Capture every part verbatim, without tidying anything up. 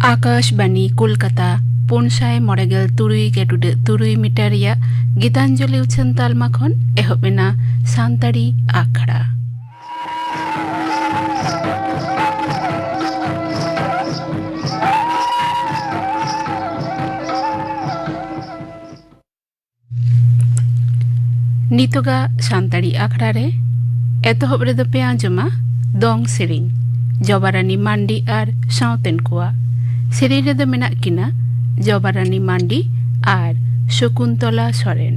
ᱟᱠᱟᱥᱵᱟᱱᱤ ᱠᱳᱞᱠᱟᱛᱟ, ᱯᱩᱱ ᱥᱟᱭ ᱢᱚᱬᱮ ᱜᱮᱞ ᱛᱩᱨᱩᱭ ᱜᱮ ᱴᱩᱰᱟᱹᱜ ᱛᱩᱨᱩᱭ ᱢᱤᱴᱟᱨ ᱨᱮᱭᱟᱜ ᱜᱤᱛᱟᱧᱡᱚᱞᱤ ᱩᱪᱷᱟᱹᱱ ᱛᱟᱞᱢᱟ ᱠᱷᱚᱱ ᱮᱦᱚᱵ ᱮᱱᱟ ᱥᱟᱱᱛᱟᱲᱤ ᱟᱠᱷᱲᱟ᱾ ᱱᱤᱛᱚᱜᱟᱜ ᱥᱟᱱᱛᱟᱲᱤ ᱟᱠᱷᱲᱟ ᱨᱮ ᱮᱛᱚᱦᱚᱵ ᱨᱮᱫᱚ ᱯᱮ ᱟᱸᱡᱚᱢᱟ ᱫᱚᱝ ᱥᱮᱨᱮᱧ, ᱡᱚᱵᱟᱨᱟᱱᱤ ᱢᱟᱱᱰᱤ ᱟᱨ ᱥᱟᱶᱛᱮᱱ ᱠᱚᱣᱟᱜ᱾ ᱥᱮᱨᱮᱧ ᱨᱮᱫᱚ ᱢᱮᱱᱟᱜ ᱠᱤᱱᱟ ᱡᱚᱵᱟᱨᱟᱱᱤ ᱢᱟᱱᱰᱤ ᱟᱨ ᱥᱚᱠᱩᱱᱛᱚᱞᱟ ᱥᱚᱨᱮᱱ᱾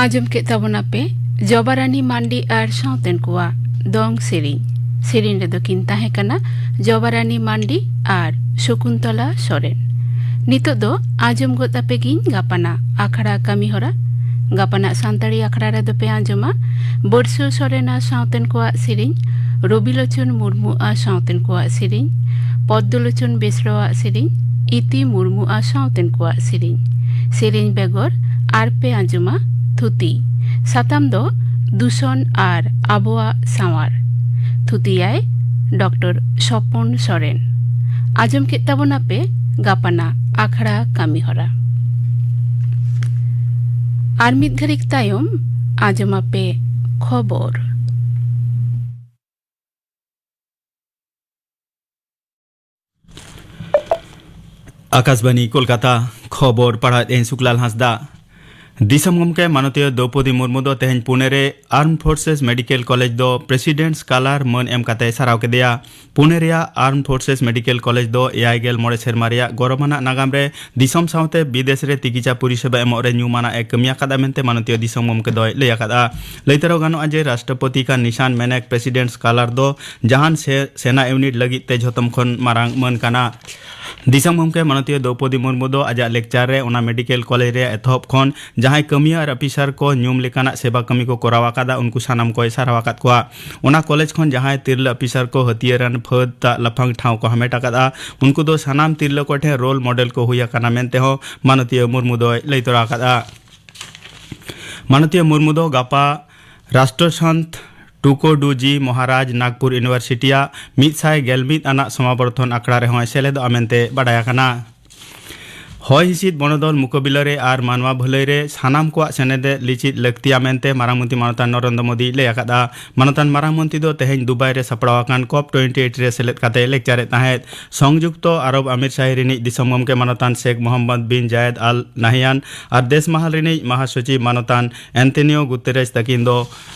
ᱟᱸᱡᱚᱢ ᱠᱮᱫ ᱛᱟᱵᱚᱱᱟᱯᱮ ᱡᱚᱵᱟᱨᱟᱱᱤ ᱢᱟᱱᱰᱤ ᱟᱨ ᱥᱟᱶᱛᱮᱱ ᱠᱚᱣᱟᱜ ᱫᱚᱝ ᱥᱮᱨᱮᱧ᱾ ᱥᱮᱨᱮᱧ ᱨᱮᱫᱚ ᱠᱤᱱ ᱛᱟᱦᱮᱸ ᱠᱟᱱᱟ ᱡᱚᱵᱟᱨᱟᱱᱤ ᱢᱟᱱᱰᱤ ᱟᱨ ᱥᱚᱠᱩᱱᱛᱚᱞᱟ ᱥᱚᱨᱮᱱ᱾ ᱱᱤᱛᱚᱜ ᱫᱚ ᱟᱸᱡᱚᱢ ᱜᱚᱫ ᱟᱯᱮ ᱜᱤᱧ ᱜᱟᱯᱟᱱᱟᱜ ᱟᱠᱷᱲᱟ ᱠᱟᱹᱢᱤ ᱦᱚᱨᱟ᱾ ᱜᱟᱯᱟᱱᱟᱜ ᱥᱟᱱᱛᱟᱲᱤ ᱟᱠᱷᱲᱟ ᱨᱮᱫᱚ ᱯᱮ ᱟᱸᱡᱚᱢᱟ ᱵᱟᱹᱨᱥᱟᱹ ᱥᱚᱨᱮᱱ ᱟᱨ ᱥᱟᱶᱛᱮᱱ ᱠᱚᱣᱟᱜ ᱥᱮᱨᱮᱧ, ᱨᱚᱵᱤᱞᱳᱪᱚᱱ ᱢᱩᱨᱢᱩ ᱟᱨ ᱥᱟᱶᱛᱮᱱ ᱠᱚᱣᱟᱜ ᱥᱮᱨᱮᱧ, ᱯᱚᱫᱽᱫᱚᱞᱳᱪᱚᱱ ᱵᱮᱥᱨᱟᱣᱟᱜ ᱥᱮᱨᱮᱧ, ᱤᱛᱤ ᱢᱩᱨᱢᱩ ᱟᱨ ᱥᱟᱶᱛᱮᱱ ᱠᱚᱣᱟᱜ ᱥᱮᱨᱮᱧ᱾ ᱥᱮᱨᱮᱧ ᱵᱮᱜᱚᱨ ᱟᱨ ᱯᱮ ᱟᱸᱡᱚᱢᱟ ᱛᱷᱩᱛᱤ᱾ ᱥᱟᱛᱟᱢ ᱫᱚ ᱫᱩᱥᱚᱱ ᱟᱨ ᱟᱵᱚᱣᱟᱜ ᱥᱟᱶᱟᱨ᱾ ᱛᱷᱩᱛᱤᱭᱟᱭ ᱰᱚᱠᱴᱚᱨ ᱥᱚᱯᱚᱱ ᱥᱚᱨᱮᱱ᱾ ᱟᱸᱡᱚᱢ ᱠᱮᱫ ᱛᱟᱵᱚᱱᱟᱯᱮ ᱜᱟᱯᱟᱱᱟᱜ ᱟᱠᱷᱲᱟ ᱠᱟᱹᱢᱤᱦᱚᱨᱟ᱾ ᱟᱨ ᱢᱤᱫ ᱜᱷᱟᱹᱲᱤᱠ ᱛᱟᱭᱚᱢ ᱟᱸᱡᱚᱢᱟᱯᱮ ᱠᱷᱚᱵᱚᱨ᱾ ᱟᱠᱟᱥᱵᱟᱱᱤ ᱠᱳᱞᱠᱟᱛᱟ, ᱠᱷᱚᱵᱚᱨ ᱯᱟᱲᱦᱟᱣᱮᱫ ᱟᱹᱧ ᱥᱩᱠᱞᱟᱞ ᱦᱟᱸᱥᱫᱟ᱾ ᱫᱤᱥᱚᱢ ᱜᱚᱢᱠᱮ ᱢᱟᱱᱚᱛᱤᱭᱟᱹ ᱫᱨᱚᱣᱯᱚᱫᱤ ᱢᱩᱨᱢᱩ ᱫᱚ ᱛᱮᱦᱮᱧ ᱯᱩᱱᱮ ᱨᱮ Armed Forces Medical College ᱫᱚ President's Colour ᱢᱟᱹᱱ ᱮᱢ ᱠᱟᱛᱮᱭ ᱥᱟᱨᱦᱟᱣ ᱠᱮᱫᱮᱭᱟ᱾ ᱯᱩᱱᱮ ᱨᱮᱭᱟᱜ Armed Forces Medical College ᱫᱚ ᱮᱭᱟᱭ ᱜᱮᱞ ᱢᱚᱬᱮ ᱥᱮᱨᱢᱟ ᱨᱮᱭᱟᱜ ᱜᱚᱨᱚᱵᱟᱱᱟᱜ ᱱᱟᱜᱟᱢ ᱨᱮ ᱫᱤᱥᱚᱢ ᱥᱟᱶᱛᱮ ᱵᱤᱫᱮᱥ ᱨᱮ ᱛᱤᱠᱤᱪᱷᱟ ᱯᱚᱨᱤᱥᱮᱵᱟ ᱮᱢᱚᱜ ᱨᱮ ᱧᱩᱢᱟᱱᱟᱜ ᱮ ᱠᱟᱹᱢᱤ ᱟᱠᱟᱫᱟ ᱢᱮᱱᱛᱮ ᱢᱟᱱᱚᱛᱤᱭᱟᱹ ᱫᱤᱥᱚᱢ ᱜᱚᱢᱠᱮ ᱫᱚᱭ ᱞᱟᱹᱭ ᱟᱠᱟᱫᱼᱟ᱾ ᱞᱟᱹᱭ ᱛᱚᱨᱟᱣ ᱜᱟᱱᱚᱜᱼᱟ ᱡᱮ ᱨᱟᱥᱴᱨᱚᱯᱚᱛᱤ ᱠᱟᱱ ᱱᱤᱥᱟᱱ ᱢᱮᱱᱮᱠ President's Colour ᱫᱚ ᱡᱟᱦᱟᱱ ᱥᱮ-, ᱥᱮᱱᱟ ᱤᱭᱩᱱᱤᱴ ᱞᱟᱹᱜᱤᱫ ᱛᱮ ᱡᱷᱚᱛᱚᱢ ᱠᱷᱚᱱ ᱢᱟᱨᱟᱝ ᱢᱟᱹᱱ ᱠᱟᱱᱟ᱾ ᱫᱤᱥᱚᱢ ᱜᱚᱢᱠᱮ ᱢᱟᱱᱚᱛᱤᱭᱟᱹ ᱫᱨᱚᱣᱯᱚᱫᱤ ᱢᱩᱨᱢᱩ ᱫᱚ ᱟᱡᱟᱜ lecture ᱨᱮ ᱚᱱᱟ medical college ᱨᱮᱭᱟᱜ ᱮᱛᱚᱦᱚᱵ ᱠᱷᱚᱱ ᱡᱟᱦᱟᱸᱭ ᱠᱟᱹᱢᱤᱭᱟᱹ ᱟᱨ ᱚᱯᱷᱤᱥᱟᱨ ᱠᱚ ᱧᱩᱢ ᱞᱮᱠᱟᱱᱟᱜ ᱥᱮᱵᱟ ᱠᱟᱹᱢᱤ ᱠᱚ ᱠᱚᱨᱟᱣ ᱟᱠᱟᱫᱟ, ᱩᱱᱠᱩ ᱥᱟᱱᱟᱢ ᱠᱚᱭ ᱥᱟᱨᱦᱟᱣ ᱟᱠᱟᱫ ᱠᱚᱣᱟ᱾ ᱚᱱᱟ ᱠᱚᱞᱮᱡᱽ ᱠᱷᱚᱱ ᱡᱟᱦᱟᱸᱭ ᱛᱤᱨᱞᱟᱹ ᱚᱯᱷᱤᱥᱟᱨ ᱠᱚ ᱦᱟᱹᱛᱭᱟᱹᱨᱟᱱ ᱯᱷᱟᱹᱫ ᱛᱟᱜ ᱞᱟᱯᱷᱟᱝ ᱴᱷᱟᱶ ᱠᱚ ᱦᱟᱢᱮᱴ ᱟᱠᱟᱫᱼᱟ, ᱩᱱᱠᱩ ᱫᱚ ᱥᱟᱱᱟᱢ ᱛᱤᱨᱞᱟᱹ ᱠᱚᱴᱷᱮᱱ role model ᱠᱚ ᱦᱩᱭ ᱟᱠᱟᱱᱟ ᱢᱮᱱᱛᱮ ᱦᱚᱸ ᱢᱟᱱᱚᱛᱤᱭᱟᱹ ᱢᱩᱨᱢᱩ ᱫᱚᱭ ᱞᱟᱹᱭ ᱛᱚᱨᱟ ᱟᱠᱟᱫᱼᱟ᱾ ᱢᱟᱱᱚᱛᱤᱭᱟᱹ ᱢᱩᱨᱢᱩ ᱫᱚ ᱜᱟᱯᱟ ᱨᱟᱥᱴᱨᱚ ᱥᱟᱱᱛ ᱴᱩᱠᱳᱰᱩᱡᱤ ᱢᱚᱦᱟᱨᱟᱡᱽ ᱱᱟᱜᱽᱯᱩᱨ ᱤᱭᱩᱱᱤᱵᱷᱟᱨᱥᱤᱴᱤᱭᱟᱜ ᱢᱤᱫ ᱥᱟᱭ ᱜᱮᱞ ᱢᱤᱫ ᱟᱱᱟᱜ ᱥᱚᱢᱟᱵᱚᱨᱛᱷᱚᱱ ᱟᱠᱷᱲᱟ ᱨᱮᱦᱚᱸᱭ ᱥᱮᱞᱮᱫᱚᱜᱼᱟ ᱢᱮᱱᱛᱮ ᱵᱟᱰᱟᱭ ᱟᱠᱟᱱᱟ᱾ ᱦᱚᱭ ᱦᱤᱸᱥᱤᱫ ᱵᱚᱱᱚᱫᱚᱞ ᱢᱩᱠᱟᱹᱵᱤᱞᱟᱹ ᱨᱮ ᱟᱨ ᱢᱟᱱᱣᱟ ᱵᱷᱟᱹᱞᱟᱹᱭ ᱨᱮ ᱥᱟᱱᱟᱢ ᱠᱚᱣᱟᱜ ᱥᱮᱱᱮᱫ ᱞᱤᱪᱤᱫ ᱞᱟᱹᱠᱛᱤᱭᱟ ᱢᱮᱱᱛᱮ ᱢᱟᱨᱟᱝ ᱢᱚᱱᱛᱨᱤ ᱢᱟᱱᱚᱛᱟᱱ ᱱᱚᱨᱮᱱᱫᱨᱚ ᱢᱳᱫᱤᱭ ᱞᱟᱹᱭ ᱟᱠᱟᱫᱼᱟ᱾ ᱢᱟᱱᱚᱛᱟᱱ ᱢᱟᱨᱟᱝ ᱢᱚᱱᱛᱨᱤ ᱫᱚ ᱛᱮᱦᱮᱧ ᱫᱩᱵᱟᱭ ᱨᱮ ᱥᱟᱯᱲᱟᱣ ᱟᱠᱟᱱ ᱠᱚᱯ ᱴᱩᱭᱮᱱᱴᱤ ᱮᱭᱤᱴ ᱨᱮ ᱥᱮᱞᱮᱫ ᱠᱟᱛᱮ ᱞᱮᱠᱪᱟᱨᱮᱫ ᱛᱟᱦᱮᱸᱫ᱾ ᱥᱚᱝᱡᱩᱠᱛᱚ ᱟᱨᱚᱵ ᱟᱢᱤᱨ ᱥᱟᱦᱤ ᱨᱤᱱᱤᱡ ᱫᱤᱥᱚᱢ ᱜᱚᱢᱠᱮ ᱢᱟᱱᱚᱛᱟᱱ ᱥᱮᱠᱷ ᱢᱚᱦᱚᱢᱢᱚᱫ ᱵᱤᱱ ᱡᱟᱭᱮᱫ ᱟᱞ ᱱᱟᱦᱭᱟᱱ ᱟᱨ ᱫᱮᱥ ᱢᱟᱦᱟᱞ ᱨᱤᱱᱤᱡ ᱢᱟᱦᱟᱥᱚᱪᱤᱵᱽ ᱢᱟᱱᱚᱛᱟᱱ ᱮᱱᱛᱳᱱᱤᱭᱳ ᱜᱩᱛᱮᱨᱮᱥ ᱛᱟᱹᱠᱤᱱ ᱫᱚ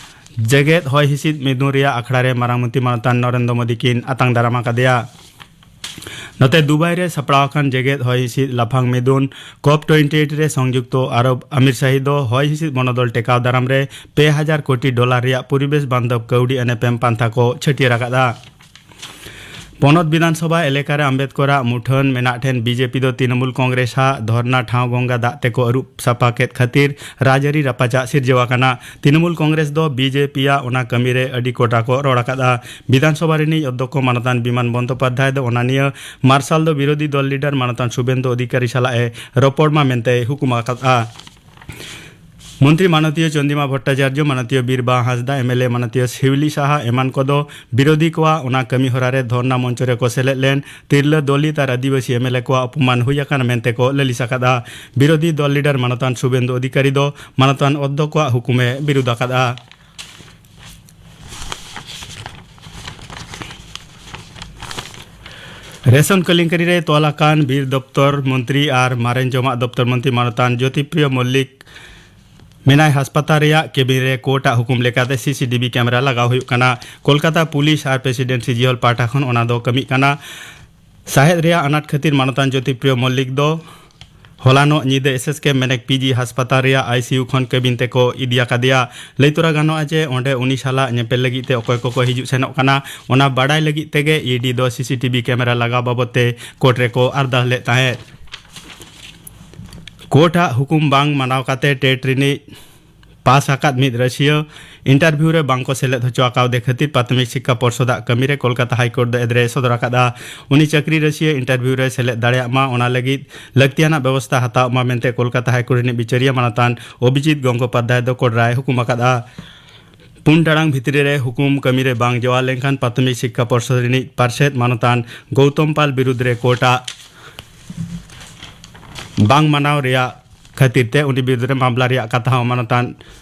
ᱡᱮᱜᱮᱛ ᱦᱚᱭ ᱦᱤᱸᱥᱤᱫ ᱢᱤᱫᱩᱱ ᱨᱮᱭᱟᱜ ᱟᱠᱷᱲᱟ ᱨᱮ ᱢᱟᱨᱟᱝ ᱢᱚᱱᱛᱨᱤ ᱢᱟᱱᱚᱛᱟᱱ ᱱᱚᱨᱮᱱᱫᱨᱚ ᱢᱳᱫᱤ ᱠᱤᱱ ᱟᱛᱟᱝ ᱫᱟᱨᱟᱢ ᱟᱠᱟᱫᱮᱭᱟ᱾ ᱱᱚᱛᱮ ᱫᱩᱵᱟᱭ ᱨᱮ ᱥᱟᱯᱲᱟᱣ ᱟᱠᱟᱱ ᱡᱮᱜᱮᱛ ᱦᱚᱭ ᱦᱤᱸᱥᱤᱫ ᱞᱟᱯᱷᱟᱝ ᱢᱤᱫᱩᱱ ᱠᱚᱯ ᱴᱩᱭᱮᱱᱴᱤ ᱮᱭᱤᱴ ᱨᱮ ᱥᱚᱝᱡᱩᱠᱛᱚ ᱟᱨᱚᱵ ᱟᱢᱤᱨ ᱥᱟᱦᱤ ᱫᱚ ᱦᱚᱭ ᱦᱤᱸᱥᱤᱫ ᱵᱚᱱᱚᱫᱚᱞ ᱴᱮᱠᱟᱣ ᱫᱟᱨᱟᱢ ᱨᱮ ᱯᱮ ᱦᱟᱡᱟᱨ ᱠᱳᱴᱤ ᱰᱚᱞᱟᱨ ᱨᱮᱭᱟᱜ ᱯᱚᱨᱤᱵᱮᱥ ᱵᱟᱱᱫᱷᱚᱵ ᱠᱟᱹᱣᱰᱤ ᱟᱹᱱ ᱮᱯᱮᱢ ᱯᱟᱱᱛᱷᱟ ᱠᱚ ᱪᱷᱟᱹᱴᱭᱟᱹᱨ ᱟᱠᱟᱫᱼᱟ᱾ ᱯᱚᱱᱚᱛ ᱵᱤᱫᱷᱟᱱ ᱥᱚᱵᱷᱟ ᱮᱞᱟᱠᱟ ᱨᱮ ᱟᱢᱵᱮᱫᱽᱠᱚᱨᱟᱜ ᱢᱩᱴᱷᱟᱹᱱ ᱢᱮᱱᱟᱜ ᱴᱷᱮᱱ ᱵᱤᱡᱮᱯᱤ ᱫᱚ ᱛᱨᱤᱱᱚᱢᱩᱞ ᱠᱚᱝᱜᱨᱮᱥ ᱟᱜ ᱫᱷᱚᱨᱱᱟ ᱴᱷᱟᱶ ᱜᱚᱝᱜᱟ ᱫᱟᱜ ᱛᱮᱠᱚ ᱟᱹᱨᱩᱵ ᱥᱟᱯᱷᱟ ᱠᱮᱫ ᱠᱷᱟᱹᱛᱤᱨ ᱨᱟᱡᱽᱟᱹᱨᱤ ᱨᱟᱯᱟᱪᱟᱜ ᱥᱤᱨᱡᱟᱹᱣ ᱟᱠᱟᱱᱟ᱾ ᱛᱨᱤᱱᱚᱢᱩᱞ ᱠᱚᱝᱜᱨᱮᱥ ᱫᱚ ᱵᱤᱡᱮᱯᱤ ᱟᱜ ᱚᱱᱟ ᱠᱟᱹᱢᱤ ᱨᱮ ᱟᱹᱰᱤ ᱠᱚᱰᱟ ᱠᱚ ᱨᱚᱲ ᱟᱠᱟᱫᱼᱟ᱾ ᱵᱤᱫᱷᱟᱱ ᱥᱚᱵᱷᱟ ᱨᱤᱱᱤᱡ ᱚᱫᱽᱫᱷᱚᱠᱚ ᱢᱟᱱᱚᱛᱟᱱ ᱵᱤᱢᱟᱱ ᱵᱚᱱᱫᱚᱯᱟᱫᱷᱭᱟᱭ ᱫᱚ ᱚᱱᱟ ᱱᱤᱭᱟᱹ ᱢᱟᱨᱥᱟᱞ ᱫᱚ ᱵᱤᱨᱳᱫᱷᱤ ᱫᱚᱞ ᱞᱤᱰᱟᱨ ᱢᱟᱱᱚᱛᱟᱱ ᱥᱩᱵᱮᱱᱫᱩ ᱚᱫᱷᱤᱠᱟᱨᱤ ᱥᱟᱞᱟᱜ ᱮ ᱨᱚᱯᱚᱲ ᱢᱟ ᱢᱮᱱᱛᱮᱭ ᱦᱩᱠᱩᱢ ᱟᱠᱟᱫᱼᱟ᱾ ᱢᱚᱱᱛᱨᱤ ᱢᱟᱱᱚᱛᱤᱭᱟᱹ ᱪᱚᱱᱫᱤᱢᱟ Bhattacharya, ᱢᱟᱱᱚᱛᱤᱭᱟᱹ Birbaha Hansda, M L A ᱢᱟᱱᱚᱛᱤᱭᱟᱹ civil ᱥᱟᱦᱟ ᱮᱢᱟᱱ ᱠᱚᱫᱚ ᱵᱤᱨᱳᱫᱷᱤ ᱠᱚᱣᱟᱜ ᱚᱱᱟ ᱠᱟᱹᱢᱤ ᱦᱚᱨᱟ ᱨᱮ ᱫᱷᱚᱨᱱᱟ ᱢᱚᱧᱪᱚ ᱨᱮᱠᱚ ᱥᱮᱞᱮᱫ ᱞᱮᱱ ᱛᱤᱨᱞᱟᱹ, ᱫᱚᱞᱤᱛ ᱟᱨ ᱟᱹᱫᱤᱵᱟᱹᱥᱤ ᱮᱢ ᱮᱞ ᱮ ᱠᱚᱣᱟᱜ ᱚᱯᱚᱢᱟᱱ ᱦᱩᱭ ᱟᱠᱟᱱᱟ ᱢᱮᱱᱛᱮ ᱠᱚ ᱞᱟᱹᱞᱤᱥ ᱟᱠᱟᱫᱼᱟ᱾ ᱵᱤᱨᱳᱫᱷᱤ ᱫᱚᱞ ᱞᱤᱰᱟᱨ ᱢᱟᱱᱚᱛᱟᱱ ᱥᱩᱵᱮᱱᱫᱩ ᱚᱫᱷᱤᱠᱟᱨᱤ ᱫᱚ ᱢᱟᱱᱚᱛᱟᱱ ᱚᱫᱽᱫᱷᱚᱠᱚᱣᱟᱜ ᱦᱩᱠᱩᱢ ᱮ ᱵᱤᱨᱩᱫᱷ ᱟᱠᱟᱫᱼᱟ᱾ ᱨᱮᱥᱚᱱ ᱠᱮᱞᱮᱝᱠᱟᱨᱤ ᱨᱮ ᱛᱚᱞ ᱟᱠᱟᱱ ᱵᱤᱨ ᱫᱚᱯᱛᱚᱨ ᱢᱚᱱᱛᱨᱤ ᱟᱨ ᱢᱟᱨᱮᱱ ᱡᱚᱢᱟᱜ ᱫᱚᱯᱛᱚᱨ ᱢᱚᱱᱛᱨᱤ ᱢᱟᱱᱚᱛᱟᱱ ᱡᱳᱛᱤᱯᱨᱤᱭᱚ ᱢᱚᱞᱞᱤᱠ ᱢᱮᱱᱟᱭ ᱦᱟᱥᱯᱟᱛᱟᱞ ᱨᱮᱭᱟᱜ ᱠᱮᱵᱤᱱ ᱨᱮ ᱠᱳᱨᱴ ᱟᱜ ᱦᱩᱠᱩᱢ ᱞᱮᱠᱟᱛᱮ ᱥᱤᱥᱤᱴᱤᱵᱷᱤ ᱠᱮᱢᱮᱨᱟ ᱞᱟᱜᱟᱣ ᱦᱩᱭᱩᱜ ᱠᱟᱱᱟ᱾ ᱠᱳᱞᱠᱟᱛᱟ ᱯᱩᱞᱤᱥ ᱟᱨ ᱯᱨᱮᱥᱤᱰᱮᱱᱥᱤ ᱡᱤᱦᱚᱞ ᱯᱟᱦᱴᱟ ᱠᱷᱚᱱ ᱚᱱᱟ ᱫᱚ ᱠᱟᱹᱢᱤᱜ ᱠᱟᱱᱟ᱾ ᱥᱟᱦᱮᱫ ᱨᱮᱭᱟᱜ ᱟᱱᱟᱴ ᱠᱷᱟᱹᱛᱤᱨ ᱢᱟᱱᱚᱛᱟᱱ ᱡᱳᱛᱤᱯᱨᱤᱭᱚ ᱢᱚᱞᱞᱤᱠ ᱫᱚ ᱦᱚᱞᱟᱱᱚᱜ ᱧᱤᱫᱟᱹ S S K ᱢᱮᱱᱮᱠ P G ᱦᱟᱥᱯᱟᱛᱟᱞ ᱨᱮᱭᱟᱜ ᱟᱭ ᱥᱤ ᱭᱩ ᱠᱷᱚᱱ ᱠᱮᱵᱤᱱ ᱛᱮᱠᱚ ᱤᱫᱤ ᱟᱠᱟᱫᱮᱭᱟ᱾ ᱞᱟᱹᱭ ᱛᱚᱨᱟ ᱜᱟᱱᱚᱜᱼᱟ ᱡᱮ ᱚᱸᱰᱮ ᱩᱱᱤ ᱥᱟᱞᱟᱜ ᱧᱮᱯᱮᱞ ᱞᱟᱹᱜᱤᱫ ᱛᱮ ᱚᱠᱚᱭ ᱠᱚᱠᱚ ᱦᱤᱡᱩᱜ ᱥᱮᱱᱚᱜ ᱠᱟᱱᱟ, ᱚᱱᱟ ᱵᱟᱰᱟᱭ ᱞᱟᱹᱜᱤᱫ ᱛᱮᱜᱮ ᱤ ᱰᱤ ᱫᱚ ᱥᱤᱥᱤᱴᱤᱵᱷᱤ ᱠᱮᱢᱮᱨᱟ ᱞᱟᱜᱟᱣ ᱵᱟᱵᱚᱫ ᱛᱮ ᱠᱳᱨᱴ ᱨᱮᱠᱚ ᱟᱨᱫᱟᱥ ᱞᱮᱫ ᱛᱟᱦᱮᱸᱫ᱾ ᱠᱳᱨᱴ ᱟᱜ ᱦᱩᱠᱩᱢ ᱵᱟᱝ ᱢᱟᱱᱟᱣ ᱠᱟᱛᱮ ᱴᱮᱴ ᱨᱤᱱᱤᱡ ᱯᱟᱥ ᱟᱠᱟᱫ ᱢᱤᱫ ᱨᱟᱹᱥᱤᱭᱟᱹ ᱤᱱᱴᱟᱨᱵᱷᱤᱭᱩ ᱨᱮ ᱵᱟᱝ ᱠᱚ ᱥᱮᱞᱮᱫ ᱦᱚᱪᱚ ᱟᱠᱟᱣᱫᱮ ᱠᱷᱟᱹᱛᱤᱨ ᱯᱨᱟᱛᱷᱚᱢᱤᱠ ᱥᱤᱠᱠᱷᱟ ᱯᱚᱨᱥᱚᱫᱟᱜ ᱠᱟᱹᱢᱤ ᱨᱮ ᱠᱳᱞᱠᱟᱛᱟ ᱦᱟᱭ ᱠᱳᱨᱴ ᱫᱚ ᱮᱫᱽᱨᱮ ᱥᱚᱫᱚᱨ ᱟᱠᱟᱫᱼᱟ᱾ ᱩᱱᱤ ᱪᱟᱹᱠᱨᱤ ᱨᱟᱹᱥᱤᱭᱟᱹ ᱤᱱᱴᱟᱨᱵᱷᱤᱭᱩ ᱨᱮ ᱥᱮᱞᱮᱫ ᱫᱟᱲᱮᱭᱟᱜ ᱢᱟ, ᱚᱱᱟ ᱞᱟᱹᱜᱤᱫ ᱞᱟᱹᱠᱛᱤᱭᱟᱱᱟᱜ ᱵᱮᱵᱚᱥᱛᱷᱟ ᱦᱟᱛᱟᱣ ᱢᱟ ᱢᱮᱱᱛᱮ ᱠᱳᱞᱠᱟᱛᱟ ᱦᱟᱭ ᱠᱳᱨᱴ ᱨᱤᱱᱤᱡ ᱵᱤᱪᱟᱹᱨᱤᱭᱟᱹ ᱢᱟᱱᱚᱛᱟᱱ ᱚᱵᱷᱤᱡᱤᱛ ᱜᱚᱝᱜᱳᱯᱟᱫᱽᱫᱷᱟᱭ ᱫᱚ ᱠᱳᱰᱨᱟᱭ ᱦᱩᱠᱩᱢ ᱟᱠᱟᱫᱼᱟ᱾ ᱯᱩᱱ ᱴᱟᱲᱟᱝ ᱵᱷᱤᱛᱨᱤ ᱨᱮ ᱦᱩᱠᱩᱢ ᱠᱟᱹᱢᱤ ᱨᱮ ᱵᱟᱝ ᱡᱚᱣᱟ ᱞᱮᱱᱠᱷᱟᱱ ᱯᱨᱟᱛᱷᱚᱢᱤᱠ ᱥᱤᱠᱠᱷᱟ ᱯᱚᱨᱥᱚᱫ ᱨᱤᱱᱤᱡ ᱯᱟᱨᱥᱮᱛ ᱢᱟᱱᱚᱛᱟᱱ ᱜᱳᱣᱛᱚᱢ ᱯᱟᱞ ᱵᱤᱨᱩᱫᱽ ᱨᱮ ᱠᱳᱨᱴ ᱟᱜ ᱵᱟᱝ ᱢᱟᱱᱟᱣ ᱨᱮᱭᱟᱜ ᱠᱷᱟᱹᱛᱤᱨ ᱛᱮ ᱩᱱᱤ ᱵᱤᱨᱩᱫᱽ ᱨᱮ ᱢᱟᱢᱞᱟ ᱨᱮᱭᱟᱜ ᱠᱟᱛᱷᱟ ᱦᱚᱸ ᱢᱟᱱᱚᱛᱟᱱ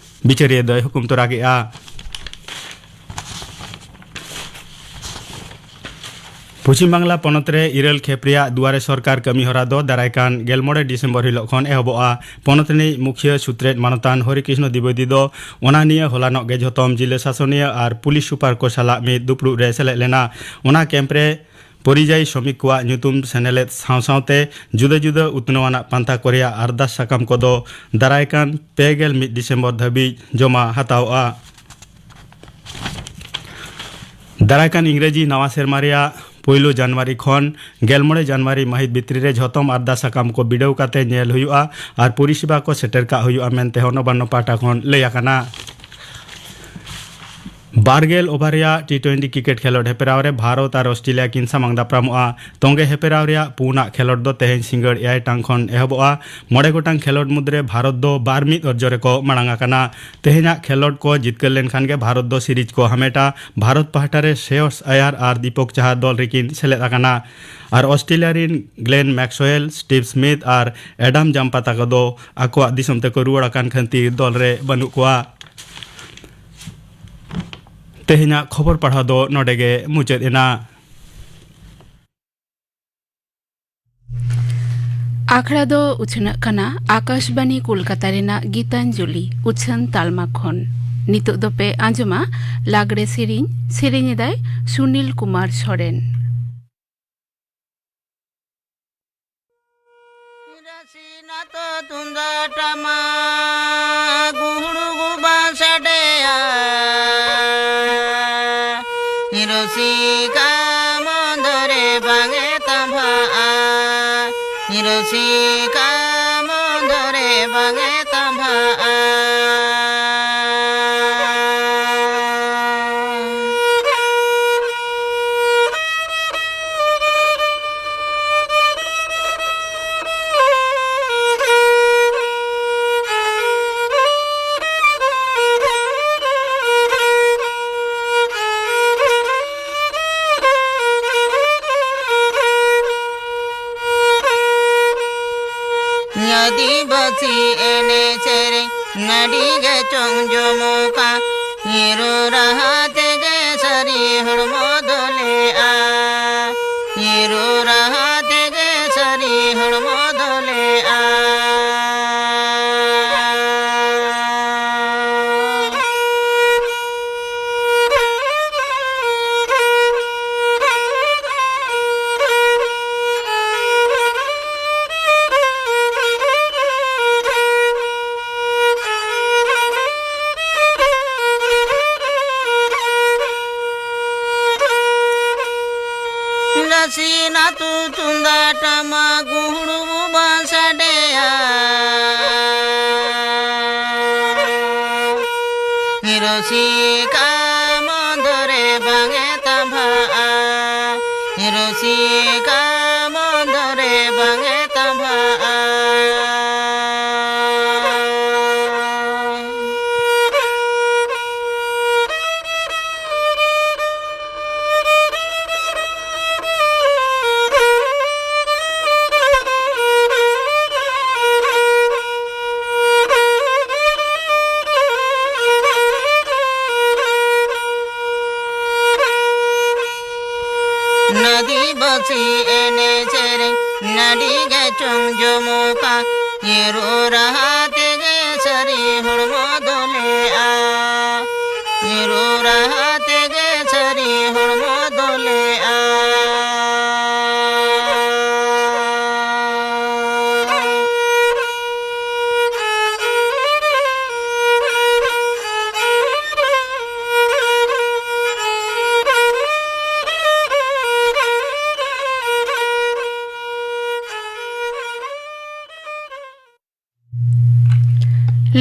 ᱵᱤᱪᱟᱹᱨᱤᱭᱟᱹ ᱫᱚᱭ ᱦᱩᱠᱩᱢ ᱛᱚᱨᱟ ᱠᱮᱫᱼᱟ᱾ ᱯᱚᱪᱷᱤᱢ ᱵᱟᱝᱞᱟ ᱯᱚᱱᱚᱛ ᱨᱮ ᱤᱨᱟᱹᱞ ᱠᱷᱮᱯ ᱨᱮᱭᱟᱜ ᱫᱩᱣᱟᱨᱮ ᱥᱚᱨᱠᱟᱨ ᱠᱟᱹᱢᱤ ᱦᱚᱨᱟ ᱫᱚ ᱫᱟᱨᱟᱭ ᱠᱟᱱ ᱜᱮᱞ ᱢᱚᱬᱮ ᱰᱤᱥᱮᱢᱵᱚᱨ ᱦᱤᱞᱳᱜ ᱠᱷᱚᱱ ᱮᱦᱚᱵᱚᱜᱼᱟ᱾ ᱯᱚᱱᱚᱛ ᱨᱤᱱᱤᱡ ᱢᱩᱠᱷᱤᱭᱟᱹ ᱥᱩᱛᱨᱮᱛ ᱢᱟᱱᱚᱛᱟᱱ ᱦᱚᱨᱤ ᱠᱨᱤᱥᱱᱚ ᱫᱤᱵᱮᱫᱤ ᱫᱚ ᱚᱱᱟ ᱱᱤᱭᱟᱹ ᱦᱚᱞᱟᱱᱚᱜ ᱜᱮ ᱡᱷᱚᱛᱚᱢ ᱡᱤᱞᱟᱹ ᱥᱟᱥᱚᱱᱤᱭᱟᱹ ᱟᱨ ᱯᱩᱞᱤᱥ ᱥᱩᱯᱟᱨ ᱠᱚ ᱥᱟᱞᱟᱜ ᱢᱤᱫ ᱫᱩᱯᱲᱩᱵ ᱨᱮ ᱥᱮᱞᱮᱫ ᱞᱮᱱᱟ᱾ ᱚᱱᱟ ᱠᱮᱢᱯ ᱨᱮ ᱯᱚᱨᱤᱡᱟᱭᱤ ᱥᱨᱚᱢᱤᱠ ᱠᱚᱣᱟᱜ ᱧᱩᱛᱩᱢ ᱥᱮᱱᱮᱞᱮᱫ ᱥᱟᱶ ᱥᱟᱶᱛᱮ ᱡᱩᱫᱟᱹ ᱡᱩᱫᱟᱹ ᱩᱛᱱᱟᱹᱣ ᱟᱱᱟᱜ ᱯᱟᱱᱛᱷᱟ ᱠᱚ ᱨᱮᱭᱟᱜ ᱟᱨᱫᱟᱥ ᱥᱟᱠᱟᱢ ᱠᱚᱫᱚ ᱫᱟᱨᱟᱭ ᱠᱟᱱ ᱯᱮ ᱜᱮᱞ ᱢᱤᱫ ᱰᱤᱥᱮᱢᱵᱚᱨ ᱫᱷᱟᱹᱵᱤᱡ ᱡᱚᱢᱟ ᱦᱟᱛᱟᱣᱚᱜᱼᱟ᱾ ᱫᱟᱨᱟᱭ ᱠᱟᱱ ᱤᱝᱨᱮᱡᱤ ᱱᱟᱣᱟ ᱥᱮᱨᱢᱟ ᱨᱮᱭᱟᱜ ᱯᱩᱭᱞᱩ ᱡᱟᱱᱩᱣᱟᱨᱤ ᱠᱷᱚᱱ ᱜᱮᱞ ᱢᱚᱬᱮ ᱡᱟᱱᱩᱣᱟᱨᱤ ᱢᱟᱹᱦᱤᱛ ᱵᱷᱤᱛᱨᱤ ᱨᱮ ᱡᱷᱚᱛᱚᱢ ᱟᱨᱫᱟᱥ ᱥᱟᱠᱟᱢ ᱠᱚ ᱵᱤᱰᱟᱹᱣ ᱠᱟᱛᱮ ᱧᱮᱞ ᱦᱩᱭᱩᱜᱼᱟ ᱟᱨ ᱯᱚᱨᱤᱥᱮᱵᱟ ᱠᱚ ᱥᱮᱴᱮᱨ ᱠᱟᱜ ᱦᱩᱭᱩᱜᱼᱟ ᱢᱮᱱᱛᱮ ᱦᱚᱸ ᱱᱚᱵᱟᱱᱱᱚ ᱯᱟᱦᱴᱟ ᱠᱷᱚᱱ ᱞᱟᱹᱭ ᱟᱠᱟᱱᱟ᱾ ᱵᱟᱨ ᱜᱮᱞ ᱳᱵᱷᱟᱨ ᱨᱮᱭᱟᱜ ᱴᱤ ᱴᱩᱭᱮᱱᱴᱤ ᱠᱨᱤᱠᱮᱴ ᱠᱷᱮᱞᱳᱰ ᱦᱮᱯᱨᱟᱣ ᱨᱮ ᱵᱷᱟᱨᱚᱛ ᱟᱨ ᱚᱥᱴᱨᱮᱞᱤᱭᱟ ᱠᱤᱱ ᱥᱟᱢᱟᱝ ᱫᱟᱯᱨᱟᱢᱚᱜᱼᱟ᱾ ᱛᱚᱸᱜᱮ ᱦᱮᱯᱨᱟᱣ ᱨᱮᱭᱟᱜ ᱯᱩᱱᱟᱜ ᱠᱷᱮᱞᱳᱰ ᱫᱚ ᱛᱮᱦᱮᱧ ᱥᱤᱸᱜᱟᱹᱲ ᱮᱭᱟᱭ ᱴᱟᱲᱟᱝ ᱠᱷᱚᱱ ᱮᱦᱚᱵᱚᱜᱼᱟ᱾ ᱢᱚᱬᱮ ᱜᱚᱴᱟᱝ ᱠᱷᱮᱞᱳᱰ ᱢᱩᱫᱽᱨᱮ ᱵᱷᱟᱨᱚᱛ ᱫᱚ ᱵᱟᱨ ᱢᱤᱫ ᱚᱨᱡᱚ ᱨᱮᱠᱚ ᱢᱟᱲᱟᱝ ᱟᱠᱟᱱᱟ᱾ ᱛᱮᱦᱮᱧᱟᱜ ᱠᱷᱮᱞᱳᱰ ᱠᱚ ᱡᱤᱛᱠᱟᱹᱨ ᱞᱮᱱᱠᱷᱟᱱ ᱜᱮ ᱵᱷᱟᱨᱚᱛ ᱫᱚ ᱥᱤᱨᱤᱡᱽ ᱠᱚ ᱦᱟᱢᱮᱴᱟ᱾ ᱵᱷᱟᱨᱚᱛ ᱯᱟᱦᱴᱟ ᱨᱮ ᱥᱨᱮᱭᱚᱥ ᱟᱭᱟᱨ ᱟᱨ ᱫᱤᱯᱚᱠ ᱪᱟᱦᱟᱨ ᱫᱚᱞ ᱨᱮᱠᱤᱱ ᱥᱮᱞᱮᱫ ᱟᱠᱟᱱᱟ᱾ ᱟᱨ ᱚᱥᱴᱨᱮᱞᱤᱭᱟ ᱨᱤᱱ ᱜᱞᱮᱱ ᱢᱮᱠᱥᱣᱮᱞ, ᱥᱴᱤᱵᱷ ᱥᱢᱤᱛᱷ ᱟᱨ ᱮᱰᱟᱢ ᱡᱟᱢᱯᱟ ᱛᱟᱠᱚ ᱫᱚ ᱟᱠᱚᱣᱟᱜ ᱫᱤᱥᱚᱢ ᱛᱮᱠᱚ ᱨᱩᱣᱟᱹᱲ ᱟᱠᱟᱱ ᱠᱷᱟᱹᱛᱤᱨ ᱫᱚᱞ ᱨᱮ ᱵᱟᱹᱱᱩᱜ ᱠᱚᱣᱟ᱾ ᱛᱮᱦᱮᱧᱟᱜ ᱠᱷᱚᱵᱚᱨ ᱯᱟᱲᱦᱟᱣ ᱫᱚ ᱱᱚᱰᱮ ᱜᱮ ᱢᱩᱪᱟᱹᱫ ᱮᱱᱟ᱾ ᱟᱠᱷᱲᱟ ᱫᱚ ᱩᱪᱷᱟᱹᱱᱟᱜ ᱠᱟᱱᱟ ᱟᱠᱟᱥᱵᱟᱱᱤ ᱠᱳᱞᱠᱟᱛᱟ ᱨᱮᱱᱟᱜ ᱜᱤᱛᱟᱧᱡᱚᱞᱤ ᱩᱪᱷᱟᱹᱱ ᱛᱟᱞᱢᱟ ᱠᱷᱚᱱ᱾ ᱱᱤᱛᱚᱜ ᱫᱚᱯᱮ ᱟᱸᱡᱚᱢᱟ ᱞᱟᱜᱽᱲᱮ ᱥᱮᱨᱮᱧ᱾ ᱥᱮᱨᱮᱧ ᱮᱫᱟᱭ ᱥᱩᱱᱤᱞ ᱠᱩᱢᱟᱨ ᱥᱚᱨᱮᱱ᱾ ᱨᱟᱥᱤᱱᱟ ᱛᱚ ᱛᱩᱢᱫᱟᱜ ᱴᱟᱢᱟᱠ ᱜᱩᱦᱩᱲᱩ ᱜᱩᱵᱟ ᱥᱟᱰᱮᱭᱟ᱾ ᱨᱩᱥᱤᱠᱟ ᱢᱚᱱᱫᱚᱨᱮ ᱵᱟᱝᱮ ᱛᱟᱸᱵᱷᱟᱜᱼᱟ᱾ ᱨᱩᱥᱤᱠᱟ ᱢᱚᱱᱫᱚᱨᱮ ᱵᱟᱝᱮ ᱛᱟᱸᱵᱷᱟᱜᱼᱟ᱾ ᱟᱹᱫᱤᱵᱟᱹᱥᱤ ᱮᱱᱮᱡ ᱥᱮᱨᱮᱧ ᱟᱹᱰᱤ ᱜᱮ ᱪᱚᱝ ᱡᱚᱢᱚᱠᱟ᱾ ᱦᱤᱨᱳ ᱨᱟᱦᱟ ᱛᱮᱜᱮ ᱥᱟᱹᱨᱤ ᱦᱚᱲᱢᱚ ᱫᱚᱞᱮᱜᱼᱟ᱾ ᱦᱤᱨᱳ ᱨᱟᱦᱟ ᱛᱮᱜᱮ ᱥᱟᱹᱨᱤ ᱦᱚᱲᱢᱚ ᱫᱚᱞᱮᱜᱼᱟ᱾ ᱥᱤᱱ ᱟᱹᱛᱩ ᱛᱩᱢᱫᱟᱜ ᱴᱟᱢᱟᱠ ᱜᱩᱦᱩᱲ ᱵᱩᱵᱟᱹ ᱥᱟᱰᱮᱭᱟ᱾ ᱨᱩᱥᱤᱠᱟ ᱢᱚᱱᱫᱚᱨᱮ ᱵᱟᱝ ᱮ ᱛᱟᱸᱵᱷᱟᱜᱼᱟ᱾ ᱨᱩᱥᱤᱠᱟ ᱢᱚᱱᱫᱚᱨᱮ ᱵᱟᱝ ᱮ ᱛᱟᱸᱵᱷᱟᱜᱼᱟ᱾ ᱟᱹᱫᱤᱵᱟᱹᱥᱤ ᱮᱱᱮᱡ ᱥᱮᱨᱮᱧ ᱱᱟᱹᱰᱤ ᱜᱮ ᱪᱚᱝ ᱡᱚᱢᱚᱠᱟ᱾ ᱨᱩ ᱨᱟᱦᱟ ᱛᱮᱜᱮ ᱥᱟᱹᱨᱤ ᱦᱚᱲᱢᱚ ᱫᱚᱞᱮᱜᱼᱟ᱾ ᱨᱩ ᱨᱟᱦᱟ ᱛᱮᱜᱮ ᱥᱟᱹᱨᱤ ᱦᱚᱲᱢᱚ ᱫᱚᱞᱮᱜᱼᱟ᱾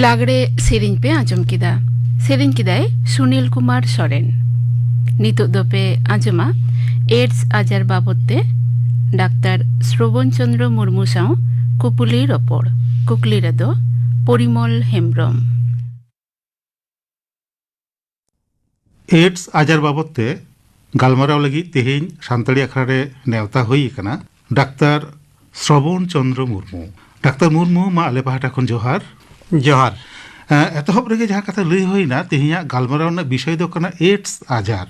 ᱞᱟᱜᱽᱲᱮ ᱥᱮᱨᱮᱧ ᱯᱮ ᱟᱸᱡᱚᱢ ᱠᱮᱫᱟ᱾ ᱥᱮᱨᱮᱧ ᱠᱮᱫᱟᱭ ᱥᱩᱱᱤᱞ ᱠᱩᱢᱟᱨ ᱥᱚᱨᱮᱱ᱾ ᱱᱤᱛᱚᱜ ᱫᱚᱯᱮ ᱟᱸᱡᱚᱢᱟ ᱮᱰᱥ ᱟᱡᱟᱨ ᱵᱟᱵᱚᱫ ᱛᱮ ᱰᱟᱠᱛᱟᱨ ᱥᱨᱚᱵᱚᱱ ᱪᱚᱸᱫᱽᱨᱚ ᱢᱩᱨᱢᱩ ᱥᱟᱶ ᱠᱩᱯᱩᱞᱤ ᱨᱚᱯᱚᱲ᱾ ᱠᱩᱠᱞᱤ ᱨᱮᱫᱚ ᱯᱚᱨᱤᱢᱚᱞ ᱦᱮᱢᱵᱽᱨᱚᱢ᱾ ᱮᱰᱥ ᱟᱡᱟᱨ ᱵᱟᱵᱚᱫ ᱛᱮ ᱜᱟᱞᱢᱟᱨᱟᱣ ᱞᱟᱹᱜᱤᱫ ᱛᱮᱦᱮᱧ ᱥᱟᱱᱛᱟᱲᱤ ᱟᱠᱷᱲᱟ ᱨᱮ ᱱᱮᱣᱛᱟ ᱦᱩᱭ ᱟᱠᱟᱱᱟ ᱰᱟᱠᱛᱟᱨ ᱥᱨᱚᱵᱚᱱ ᱪᱚᱸᱫᱽᱨᱚ ᱢᱩᱨᱢᱩ᱾ ᱰᱟᱠᱛᱟᱨ ᱢᱩᱨᱢᱩ, ᱢᱟ ᱟᱞᱮ ᱯᱟᱦᱴᱟ ᱠᱷᱚᱱ ᱡᱚᱦᱟᱨ᱾ ᱡᱚᱦᱟᱨ᱾ ᱮᱸ, ᱮᱛᱚᱦᱚᱵ ᱨᱮᱜᱮ ᱡᱟᱦᱟᱸ ᱠᱟᱛᱷᱟ ᱞᱟᱹᱭ ᱦᱩᱭᱱᱟ, ᱛᱮᱦᱮᱧᱟᱜ ᱜᱟᱞᱢᱟᱨᱟᱣ ᱨᱮᱱᱟᱜ ᱵᱤᱥᱚᱭ ᱫᱚ ᱠᱟᱱᱟ ᱮᱰᱥ ᱟᱡᱟᱨ᱾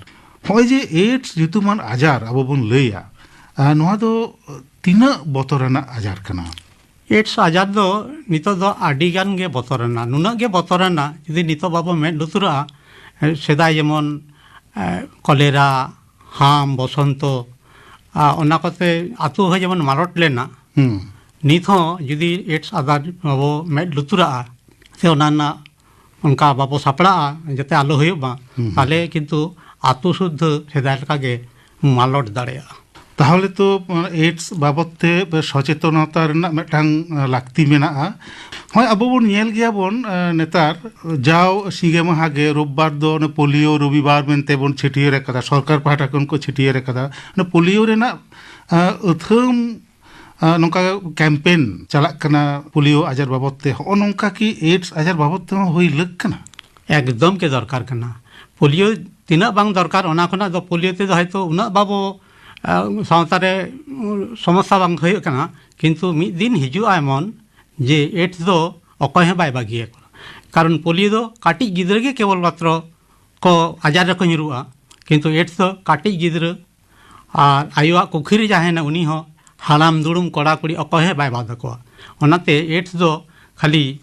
ᱱᱚᱜᱼᱚᱭ ᱡᱮ ᱮᱰᱥ ᱧᱩᱛᱩᱢᱟᱱ ᱟᱡᱟᱨ ᱟᱵᱚ ᱵᱚᱱ ᱞᱟᱹᱭᱟ, ᱮᱸ, ᱱᱚᱣᱟ ᱫᱚ ᱛᱤᱱᱟᱹᱜ ᱵᱚᱛᱚᱨᱟᱱᱟᱜ ᱟᱡᱟᱨ ᱠᱟᱱᱟ? ᱮᱰᱥ ᱟᱡᱟᱨ ᱫᱚ ᱱᱤᱛᱚᱜ ᱫᱚ ᱟᱹᱰᱤ ᱜᱟᱱ ᱜᱮ ᱵᱚᱛᱚᱨᱟᱱᱟ, ᱱᱩᱱᱟᱹᱜ ᱜᱮ ᱵᱚᱛᱚᱨᱟᱱᱟ, ᱡᱩᱫᱤ ᱱᱤᱛᱚᱜ ᱵᱟᱵᱚ ᱢᱮᱫ ᱞᱩᱛᱩᱨᱟᱜᱼᱟ, ᱮ, ᱥᱮᱫᱟᱭ ᱡᱮᱢᱚᱱ, ᱮ, ᱠᱚᱞᱮᱨᱟ, ᱦᱟᱢ, ᱵᱚᱥᱚᱱᱛᱚ, ᱟ, ᱚᱱᱟ ᱠᱚᱛᱮ ᱟᱹᱛᱩ ᱦᱚᱸ ᱡᱮᱢᱚᱱ ᱢᱟᱞᱚᱴ ᱞᱮᱱᱟ, ᱦᱩᱸ᱾ ᱱᱤᱛ ᱦᱚᱸ ᱡᱩᱫᱤ ᱮᱰᱥ ᱟᱡᱟᱨ ᱵᱟᱵᱚ ᱢᱮᱫ ᱞᱩᱛᱩᱨᱟᱜᱼᱟ, ᱥᱮ ᱚᱱᱟ ᱨᱮᱱᱟᱜ ᱚᱱᱠᱟ ᱵᱟᱵᱚ ᱥᱟᱯᱲᱟᱜᱼᱟ, ᱡᱟᱛᱮ ᱟᱞᱚ ᱦᱩᱭᱩᱜ ᱢᱟ, ᱦᱩᱸ᱾ ᱛᱟᱦᱞᱮ ᱠᱤᱱᱛᱩ ᱟᱹᱛᱩ ᱥᱩᱫᱽᱫᱷᱟᱹ ᱥᱮᱫᱟᱭ ᱞᱮᱠᱟ ᱜᱮ ᱢᱟᱞᱚᱴ ᱫᱟᱲᱮᱭᱟᱜᱼᱟ᱾ ᱛᱟᱦᱚᱞᱮ ᱛᱚ, ᱮᱭᱰᱥ ᱵᱟᱵᱚᱫ ᱛᱮ ᱥᱚᱪᱮᱛᱚᱱᱚᱛᱟ ᱨᱮᱱᱟᱜ ᱢᱤᱫᱴᱟᱝ ᱞᱟᱹᱠᱛᱤ ᱢᱮᱱᱟᱜᱼᱟ᱾ ᱦᱚᱸᱜᱼᱚᱭ ᱟᱵᱚ ᱵᱚᱱ ᱧᱮᱞ ᱜᱮᱭᱟ ᱵᱚᱱ, ᱱᱮᱛᱟᱨ ᱡᱟᱣ ᱥᱤᱸᱜᱮ ᱢᱟᱦᱟ ᱜᱮ, ᱨᱳᱵᱵᱟᱨ ᱫᱚ ᱚᱱᱮ ᱯᱳᱞᱤᱭᱳ ᱨᱚᱵᱤᱵᱟᱨ ᱢᱮᱱᱛᱮ ᱵᱚᱱ ᱪᱷᱟᱹᱴᱭᱟᱹᱨ ᱟᱠᱟᱫᱟ, ᱥᱚᱨᱠᱟᱨ ᱯᱟᱦᱴᱟ ᱠᱷᱚᱱ ᱠᱚ ᱪᱷᱟᱹᱴᱭᱟᱹᱨ ᱟᱠᱟᱫᱟ᱾ ᱚᱱᱟ ᱯᱳᱞᱤᱭᱳ ᱨᱮᱱᱟᱜ ᱟᱹᱛᱷᱟᱹᱢ ᱱᱚᱝᱠᱟ ᱠᱮᱢᱯᱮᱱ ᱪᱟᱞᱟᱜ ᱠᱟᱱᱟ, ᱯᱳᱞᱤᱭᱳ ᱟᱡᱟᱨ ᱵᱟᱵᱚᱫ ᱛᱮ᱾ ᱦᱚᱸᱜᱼᱚ ᱱᱚᱝᱠᱟ ᱠᱤ ᱮᱭᱰᱥ ᱟᱡᱟᱨ ᱵᱟᱵᱚᱫ ᱛᱮᱦᱚᱸ ᱦᱩᱭ ᱞᱟᱹᱠ ᱠᱟᱱᱟ? ᱮᱠᱫᱚᱢ ᱜᱮ ᱫᱚᱨᱠᱟᱨ ᱠᱟᱱᱟ᱾ ᱯᱳᱞᱤᱭᱳ ᱛᱤᱱᱟᱹᱜ ᱵᱟᱝ ᱫᱚᱨᱠᱟᱨ, ᱚᱱᱟ ᱠᱷᱚᱱᱟᱜ ᱫᱚ ᱯᱳᱞᱤᱭᱳ ᱛᱮᱫᱚ ᱦᱚᱭᱛᱳ ᱩᱱᱟᱹᱜ ᱵᱟᱵᱚ, ᱟ, ᱥᱟᱶᱛᱟ ᱨᱮ, ᱩ, ᱥᱚᱢᱚᱥᱥᱟ ᱵᱟᱝ ᱦᱩᱭᱩᱜ ᱠᱟᱱᱟ, ᱠᱤᱱᱛᱩ ᱢᱤᱫ ᱫᱤᱱ ᱦᱤᱡᱩᱜᱼᱟ ᱮᱢᱚᱱ ᱡᱮ ᱮᱭᱰᱥ ᱫᱚ ᱚᱠᱚᱭ ᱦᱚᱸ ᱵᱟᱭ ᱵᱟᱹᱜᱤᱭᱟᱠᱚᱣᱟ᱾ ᱠᱟᱨᱚᱱ ᱯᱳᱞᱤᱭᱳ ᱫᱚ ᱠᱟᱹᱴᱤᱡ ᱜᱤᱫᱽᱨᱟᱹ ᱜᱮ ᱠᱮᱵᱚᱞ ᱢᱟᱛᱨᱚ ᱠᱚ ᱟᱡᱟᱨ ᱨᱮᱠᱚ ᱧᱩᱨᱩᱜᱼᱟ, ᱠᱤᱱᱛᱩ ᱮᱭᱰᱥ ᱫᱚ ᱠᱟᱹᱴᱤᱡ ᱜᱤᱫᱽᱨᱟᱹ ᱟᱨ ᱟᱭᱳᱣᱟᱜ ᱠᱩᱠᱷᱤ ᱨᱮ ᱡᱟᱦᱟᱸᱭ ᱦᱮᱱᱟᱭ, ᱩᱱᱤ ᱦᱚᱸ, ᱦᱟᱲᱟᱢ ᱫᱩᱲᱩᱢ, ᱠᱚᱲᱟ ᱠᱩᱲᱤ, ᱚᱠᱚᱭ ᱦᱚᱸ ᱵᱟᱭ ᱵᱟᱫ ᱟᱠᱚᱣᱟ᱾ ᱚᱱᱟᱛᱮ ᱮᱭᱰᱥ ᱫᱚ ᱠᱷᱟᱹᱞᱤ,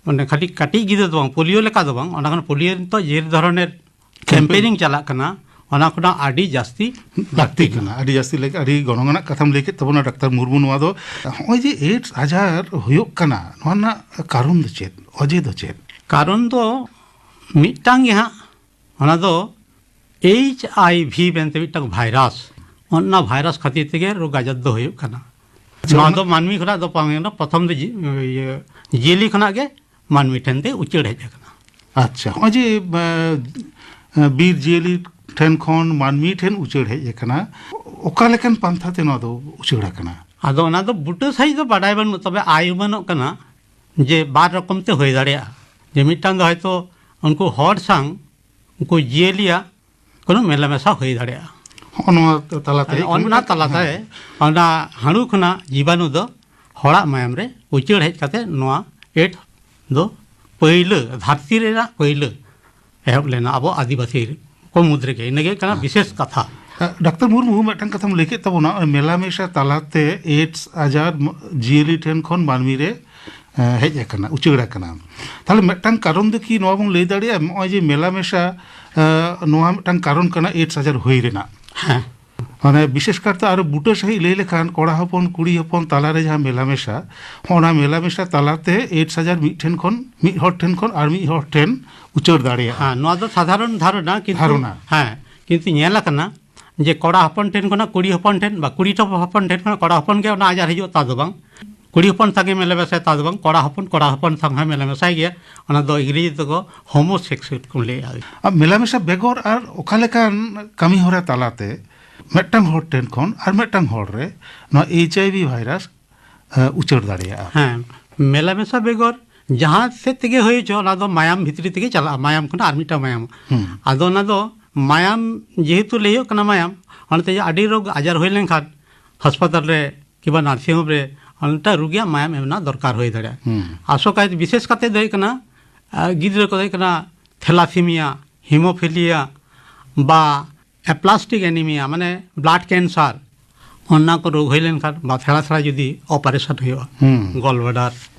ᱢᱟᱱᱮ, ᱠᱷᱟᱹᱞᱤ ᱠᱟᱹᱴᱤᱡ ᱜᱤᱫᱽᱨᱟᱹ ᱫᱚ ᱵᱟᱝ, ᱯᱳᱞᱤᱭᱳ ᱞᱮᱠᱟ ᱫᱚ ᱵᱟᱝ, ᱚᱱᱟ ᱠᱷᱚᱱ ᱯᱳᱞᱤᱭᱳ ᱱᱤᱛᱚᱜ ᱡᱮ ᱫᱷᱚᱨᱚᱱᱮᱨ ᱠᱮᱢᱯᱮᱱᱤᱝ ᱪᱟᱞᱟᱜ ᱠᱟᱱᱟ, ᱚᱱᱟ ᱠᱷᱚᱱᱟᱜ ᱟᱹᱰᱤ ᱡᱟᱹᱥᱛᱤ ᱞᱟᱹᱠᱛᱤ ᱠᱟᱱᱟ, ᱟᱹᱰᱤ ᱡᱟᱹᱥᱛᱤ ᱞᱟᱹᱠ-, ᱟᱹᱰᱤ ᱜᱚᱱᱚᱝ ᱟᱱᱟᱜ ᱠᱟᱛᱷᱟᱢ ᱞᱟᱹᱭ ᱠᱮᱫ ᱛᱟᱵᱚᱱᱟ, ᱰᱟᱠᱛᱟᱨ ᱢᱩᱨᱢᱩ᱾ ᱱᱚᱣᱟ ᱫᱚ, ᱱᱚᱜᱼᱚᱭ ᱡᱮ ᱮᱭᱰᱥ ᱟᱡᱟᱨ ᱦᱩᱭᱩᱜ ᱠᱟᱱᱟ, ᱱᱚᱣᱟ ᱨᱮᱱᱟᱜ ᱠᱟᱨᱚᱱ ᱫᱚ ᱪᱮᱫ, ᱚᱡᱮ ᱫᱚ ᱪᱮᱫ? ᱠᱟᱨᱚᱱ ᱫᱚ ᱢᱤᱫᱴᱟᱝ ᱜᱮ ᱦᱟᱸᱜ, ᱚᱱᱟ ᱫᱚ ᱮᱭᱤᱪ ᱟᱭ ᱵᱷᱤ ᱢᱮᱱᱛᱮ ᱢᱤᱫᱴᱟᱝ ᱵᱷᱟᱭᱨᱟᱥ, ᱚᱱᱟ ᱵᱷᱟᱭᱨᱟᱥ ᱠᱷᱟᱹᱛᱤᱨ ᱛᱮᱜᱮ ᱨᱳᱜᱽ ᱟᱡᱟᱨ ᱫᱚ ᱦᱩᱭᱩᱜ ᱠᱟᱱᱟ᱾ ᱟᱪᱪᱷᱟ, ᱱᱚᱣᱟ ᱚᱱᱟ ᱫᱚ ᱢᱟᱹᱱᱢᱤ ᱠᱷᱚᱱᱟᱜ ᱫᱚ ᱵᱟᱝ ᱠᱟᱱᱟ, ᱯᱨᱚᱛᱷᱚᱢ ᱫᱚ ᱡᱤ-, ᱤᱭᱟᱹ, ᱡᱤᱭᱟᱹᱞᱤ ᱠᱷᱚᱱᱟᱜ ᱜᱮ ᱢᱟᱹᱱᱢᱤ ᱴᱷᱮᱱ ᱛᱮ ᱩᱪᱟᱹᱲ ᱦᱮᱡ ᱟᱠᱟᱱᱟ᱾ ᱟᱪᱪᱷᱟ, ᱱᱚᱜᱼᱚᱭ ᱡᱮ, ᱮ, ᱮ, ᱵᱤᱨ ᱡᱤᱭᱟᱹᱞᱤ ᱴᱷᱮᱱ ᱠᱷᱚᱱ ᱢᱟᱹᱱᱢᱤ ᱴᱷᱮᱱ ᱩᱪᱟᱹᱲ ᱦᱮᱡ ᱟᱠᱟᱱᱟ, ᱚᱠᱟ ᱞᱮᱠᱟᱱ ᱯᱟᱱᱛᱷᱟ ᱛᱮ ᱱᱚᱣᱟ ᱫᱚ ᱩᱪᱟᱹᱲ ᱟᱠᱟᱱᱟ? ᱟᱫᱚ ᱚᱱᱟ ᱫᱚ ᱵᱩᱴᱟᱹ ᱥᱟᱺᱦᱤᱡ ᱫᱚ ᱵᱟᱰᱟᱭ ᱵᱟᱹᱱᱩᱜ, ᱛᱚᱵᱮ ᱟᱭ ᱩᱢᱟᱹᱱᱚᱜ ᱠᱟᱱᱟ ᱡᱮ ᱵᱟᱨ ᱨᱚᱠᱚᱢ ᱛᱮ ᱦᱩᱭ ᱫᱟᱲᱮᱭᱟᱜᱼᱟ᱾ ᱡᱮ ᱢᱤᱫᱴᱟᱝ ᱫᱚ ᱦᱚᱭᱛᱳ ᱩᱱᱠᱩ ᱦᱚᱲ ᱥᱟᱶ ᱩᱱᱠᱩ ᱡᱤᱭᱟᱹᱞᱤᱭᱟᱜ ᱠᱳᱱᱳ ᱢᱮᱞᱟᱢᱮᱥᱟ ᱦᱩᱭ ᱫᱟᱲᱮᱭᱟᱜᱼᱟ᱾ ᱦᱚᱸᱜᱼᱚ ᱱᱚᱣᱟ ᱛᱟᱞᱟᱛᱮ ᱦᱮᱡ ᱚᱱᱟ ᱠᱟᱱᱟ᱾ ᱛᱟᱞᱟᱛᱮ ᱦᱮᱸ᱾ ᱚᱱᱟ ᱦᱟᱹᱬᱩ ᱠᱷᱚᱱᱟᱜ ᱡᱤᱵᱟᱱᱩ ᱫᱚ ᱦᱚᱲᱟᱜ ᱢᱟᱭᱟᱢ ᱨᱮ ᱩᱪᱟᱹᱲ ᱦᱮᱡ ᱠᱟᱛᱮ ᱱᱚᱣᱟ ᱮᱰᱥ ᱫᱚ ᱯᱟᱹᱭᱞᱟᱹ, ᱫᱷᱟᱹᱨᱛᱤ ᱨᱮᱱᱟᱜ ᱯᱟᱹᱭᱞᱟᱹ ᱮᱦᱚᱵ ᱞᱮᱱᱟ ᱟᱵᱚ ᱟᱹᱫᱤᱵᱟᱹᱥᱤ ᱠᱚ ᱢᱩᱫᱽ ᱨᱮᱜᱮ᱾ ᱤᱱᱟᱹᱜᱮ ᱠᱟᱱᱟ ᱵᱤᱥᱮᱥ ᱠᱟᱛᱷᱟ᱾ ᱰᱟᱠᱛᱟᱨ ᱢᱩᱨᱢᱩ, ᱢᱤᱫᱴᱟᱝ ᱠᱟᱛᱷᱟᱢ ᱞᱟᱹᱭ ᱠᱮᱫ ᱛᱟᱵᱚᱱᱟ, ᱚᱱᱟ ᱢᱮᱞᱟᱢᱮᱥᱟ ᱛᱟᱞᱟᱛᱮ ᱮᱰᱥ ᱟᱡᱟᱨ ᱡᱤᱭᱟᱹᱞᱤ ᱴᱷᱮᱱ ᱠᱷᱚᱱ ᱢᱟᱹᱱᱢᱤ ᱨᱮ ᱮ, ᱦᱮᱡ ᱟᱠᱟᱱᱟ, ᱩᱪᱟᱹᱲ ᱟᱠᱟᱱᱟ᱾ ᱛᱟᱦᱞᱮ ᱢᱤᱫᱴᱟᱝ ᱠᱟᱨᱚᱱ ᱫᱚ ᱠᱤ ᱱᱚᱣᱟ ᱵᱚᱱ ᱞᱟᱹᱭ ᱫᱟᱲᱮᱭᱟᱜᱼᱟ, ᱱᱚᱜᱼᱚᱭ ᱡᱮ ᱢᱮᱞᱟ ᱢᱮᱥᱟ, ᱮ, ᱱᱚᱣᱟ ᱢᱤᱫᱴᱟᱝ ᱠᱟᱨᱚᱱ ᱠᱟᱱᱟ ᱮᱰᱥ ᱟᱡᱟᱨ ᱦᱩᱭ ᱨᱮᱱᱟᱜ? ᱦᱮᱸ᱾ ᱢᱟᱱᱮ, ᱵᱤᱥᱮᱥ ᱠᱟᱨᱛᱮ ᱟᱨᱚ ᱵᱩᱴᱟᱹ ᱥᱟᱺᱦᱤᱡ ᱞᱟᱹᱭ ᱞᱮᱠᱷᱟᱱ, ᱠᱚᱲᱟ ᱦᱚᱯᱚᱱ ᱠᱩᱲᱤ ᱦᱚᱯᱚᱱ ᱛᱟᱞᱟᱨᱮ ᱡᱟᱦᱟᱸ ᱢᱮᱞᱟ ᱢᱮᱥᱟ, ᱚᱱᱟ ᱢᱮᱞᱟ ᱢᱮᱥᱟ ᱛᱟᱞᱟᱛᱮ ᱮᱰᱥ ᱟᱡᱟᱨ ᱢᱤᱫ ᱴᱷᱮᱱ ᱠᱷᱚᱱ, ᱢᱤᱫ ᱦᱚᱲ ᱴᱷᱮᱱ ᱠᱷᱚᱱ ᱟᱨ ᱢᱤᱫ ᱦᱚᱲ ᱴᱷᱮᱱ ᱩᱪᱟᱹᱲ ᱫᱟᱲᱮᱭᱟᱜᱼᱟ᱾ ᱦᱮᱸ, ᱱᱚᱣᱟ ᱫᱚ ᱥᱟᱫᱷᱟᱨᱚᱱ ᱫᱷᱟᱨᱚᱱᱟ, ᱠᱤᱱᱛᱩ ᱫᱷᱟᱨᱚᱱᱟ᱾ ᱦᱮᱸ, ᱠᱤᱱᱛᱩ ᱧᱮᱞ ᱟᱠᱟᱱᱟ ᱡᱮ ᱠᱚᱲᱟ ᱦᱚᱯᱚᱱ ᱴᱷᱮᱱ ᱠᱷᱚᱱᱟᱜ ᱠᱩᱲᱤ ᱦᱚᱯᱚᱱ ᱴᱷᱮᱱ ᱵᱟ ᱠᱩᱲᱤ ᱦᱚᱯᱚᱱ ᱴᱷᱮᱱ ᱠᱷᱚᱱᱟᱜ ᱠᱚᱲᱟ ᱦᱚᱯᱚᱱ ᱜᱮ ᱚᱱᱟ ᱟᱡᱟᱨ ᱦᱤᱡᱩᱜ, ᱛᱟ ᱫᱚ ᱵᱟᱝ᱾ ᱠᱩᱲᱤ ᱦᱚᱯᱚᱱ ᱥᱟᱶ ᱜᱮ ᱢᱮᱞᱟ ᱢᱮᱥᱟᱭ, ᱛᱟ ᱫᱚ ᱵᱟᱝ, ᱠᱚᱲᱟ ᱦᱚᱯᱚᱱ ᱠᱚᱲᱟ ᱦᱚᱯᱚᱱ ᱥᱟᱶ ᱦᱚᱸᱭ ᱢᱮᱞᱟ ᱢᱮᱥᱟᱭ ᱜᱮᱭᱟ᱾ ᱚᱱᱟ ᱫᱚ ᱤᱝᱨᱮᱡᱤ ᱛᱮᱠᱚ ᱦᱳᱢᱳᱥᱮᱠᱥᱩᱭᱟᱞ ᱠᱚ ᱞᱟᱹᱭᱟ᱾ ᱟᱨ ᱢᱮᱞᱟ ᱢᱮᱥᱟ ᱵᱮᱜᱚᱨ ᱟᱨ ᱚᱠᱟ ᱞᱮᱠᱟᱱ ᱠᱟᱹᱢᱤ ᱦᱚᱨᱟ ᱛᱟᱞᱟᱛᱮ ᱢᱤᱫᱴᱟᱝ ᱦᱚᱲ ᱴᱷᱮᱱ ᱠᱷᱚᱱ ᱟᱨ ᱢᱤᱫᱴᱟᱝ ᱦᱚᱲ ᱨᱮ ᱱᱚᱣᱟ ᱮᱭᱤᱪ ᱟᱭ ᱵᱷᱤ ᱵᱷᱟᱭᱨᱟᱥ, ᱮ, ᱩᱪᱟᱹᱲ ᱫᱟᱲᱮᱭᱟᱜᱼᱟ? ᱦᱮᱸ, ᱢᱮᱞᱟ ᱢᱮᱥᱟ ᱵᱮᱜᱚᱨ ᱡᱟᱦᱟᱸ ᱥᱮᱫ ᱛᱮᱜᱮ ᱦᱩᱭ ᱦᱚᱪᱚ, ᱚᱱᱟ ᱫᱚ ᱢᱟᱭᱟᱢ ᱵᱷᱤᱛᱨᱤ ᱛᱮᱜᱮ ᱪᱟᱞᱟᱜᱼᱟ, ᱢᱟᱭᱟᱢ ᱠᱷᱚᱱᱟᱜ ᱟᱨ ᱢᱤᱫᱴᱟᱝ ᱢᱟᱭᱟᱢ᱾ ᱦᱩᱸ᱾ ᱟᱫᱚ ᱚᱱᱟ ᱫᱚ ᱢᱟᱭᱟᱢ ᱡᱮᱦᱮᱛᱩ ᱞᱟᱹᱭ ᱦᱩᱭᱩᱜ ᱠᱟᱱᱟ ᱢᱟᱭᱟᱢ, ᱚᱱᱟᱛᱮ ᱟᱹᱰᱤ ᱨᱳᱜᱽ ᱟᱡᱟᱨ ᱦᱩᱭ ᱞᱮᱱᱠᱷᱟᱱ ᱦᱟᱥᱯᱟᱛᱟᱞ ᱨᱮ ᱠᱤᱵᱟ ᱱᱟᱨᱥᱤᱝ ᱦᱳᱢ ᱨᱮ ᱚᱱᱟᱴᱟᱜ ᱨᱩᱜᱤᱭᱟᱜ ᱢᱟᱭᱟᱢ ᱮᱢ ᱨᱮᱱᱟᱜ ᱫᱚᱨᱠᱟᱨ ᱦᱩᱭ ᱫᱟᱲᱮᱭᱟᱜᱼᱟ᱾ ᱦᱩᱸ᱾ ᱟᱥᱚᱠᱟᱭᱛᱮ ᱵᱤᱥᱮᱥ ᱠᱟᱛᱮ ᱫᱚ ᱦᱩᱭᱩᱜ ᱠᱟᱱᱟ, ᱟ, ᱜᱤᱫᱽᱨᱟᱹ ᱠᱚᱫᱚ ᱦᱩᱭᱩᱜ ᱠᱟᱱᱟ ᱛᱷᱮᱞᱟᱥᱤᱢᱤᱭᱟ, ᱦᱤᱢᱳᱯᱷᱤᱞᱤᱭᱟ ᱵᱟ ᱮᱯᱞᱟᱥᱴᱤᱠ ᱮᱱᱤᱢᱤᱭᱟ, ᱢᱟᱱᱮ ᱵᱞᱟᱰ ᱠᱮᱱᱥᱟᱨ, ᱚᱱᱟ ᱠᱚ ᱨᱳᱜᱽ ᱦᱩᱭ ᱞᱮᱱᱠᱷᱟᱱ ᱵᱟ ᱥᱮᱬᱟ ᱥᱮᱬᱟ ᱡᱩᱫᱤ ᱚᱯᱟᱨᱮᱥᱚᱱ ᱦᱩᱭᱩᱜᱼᱟ, ᱦᱩᱸ᱾ ᱜᱚᱞᱵᱞᱟᱰᱟᱨ,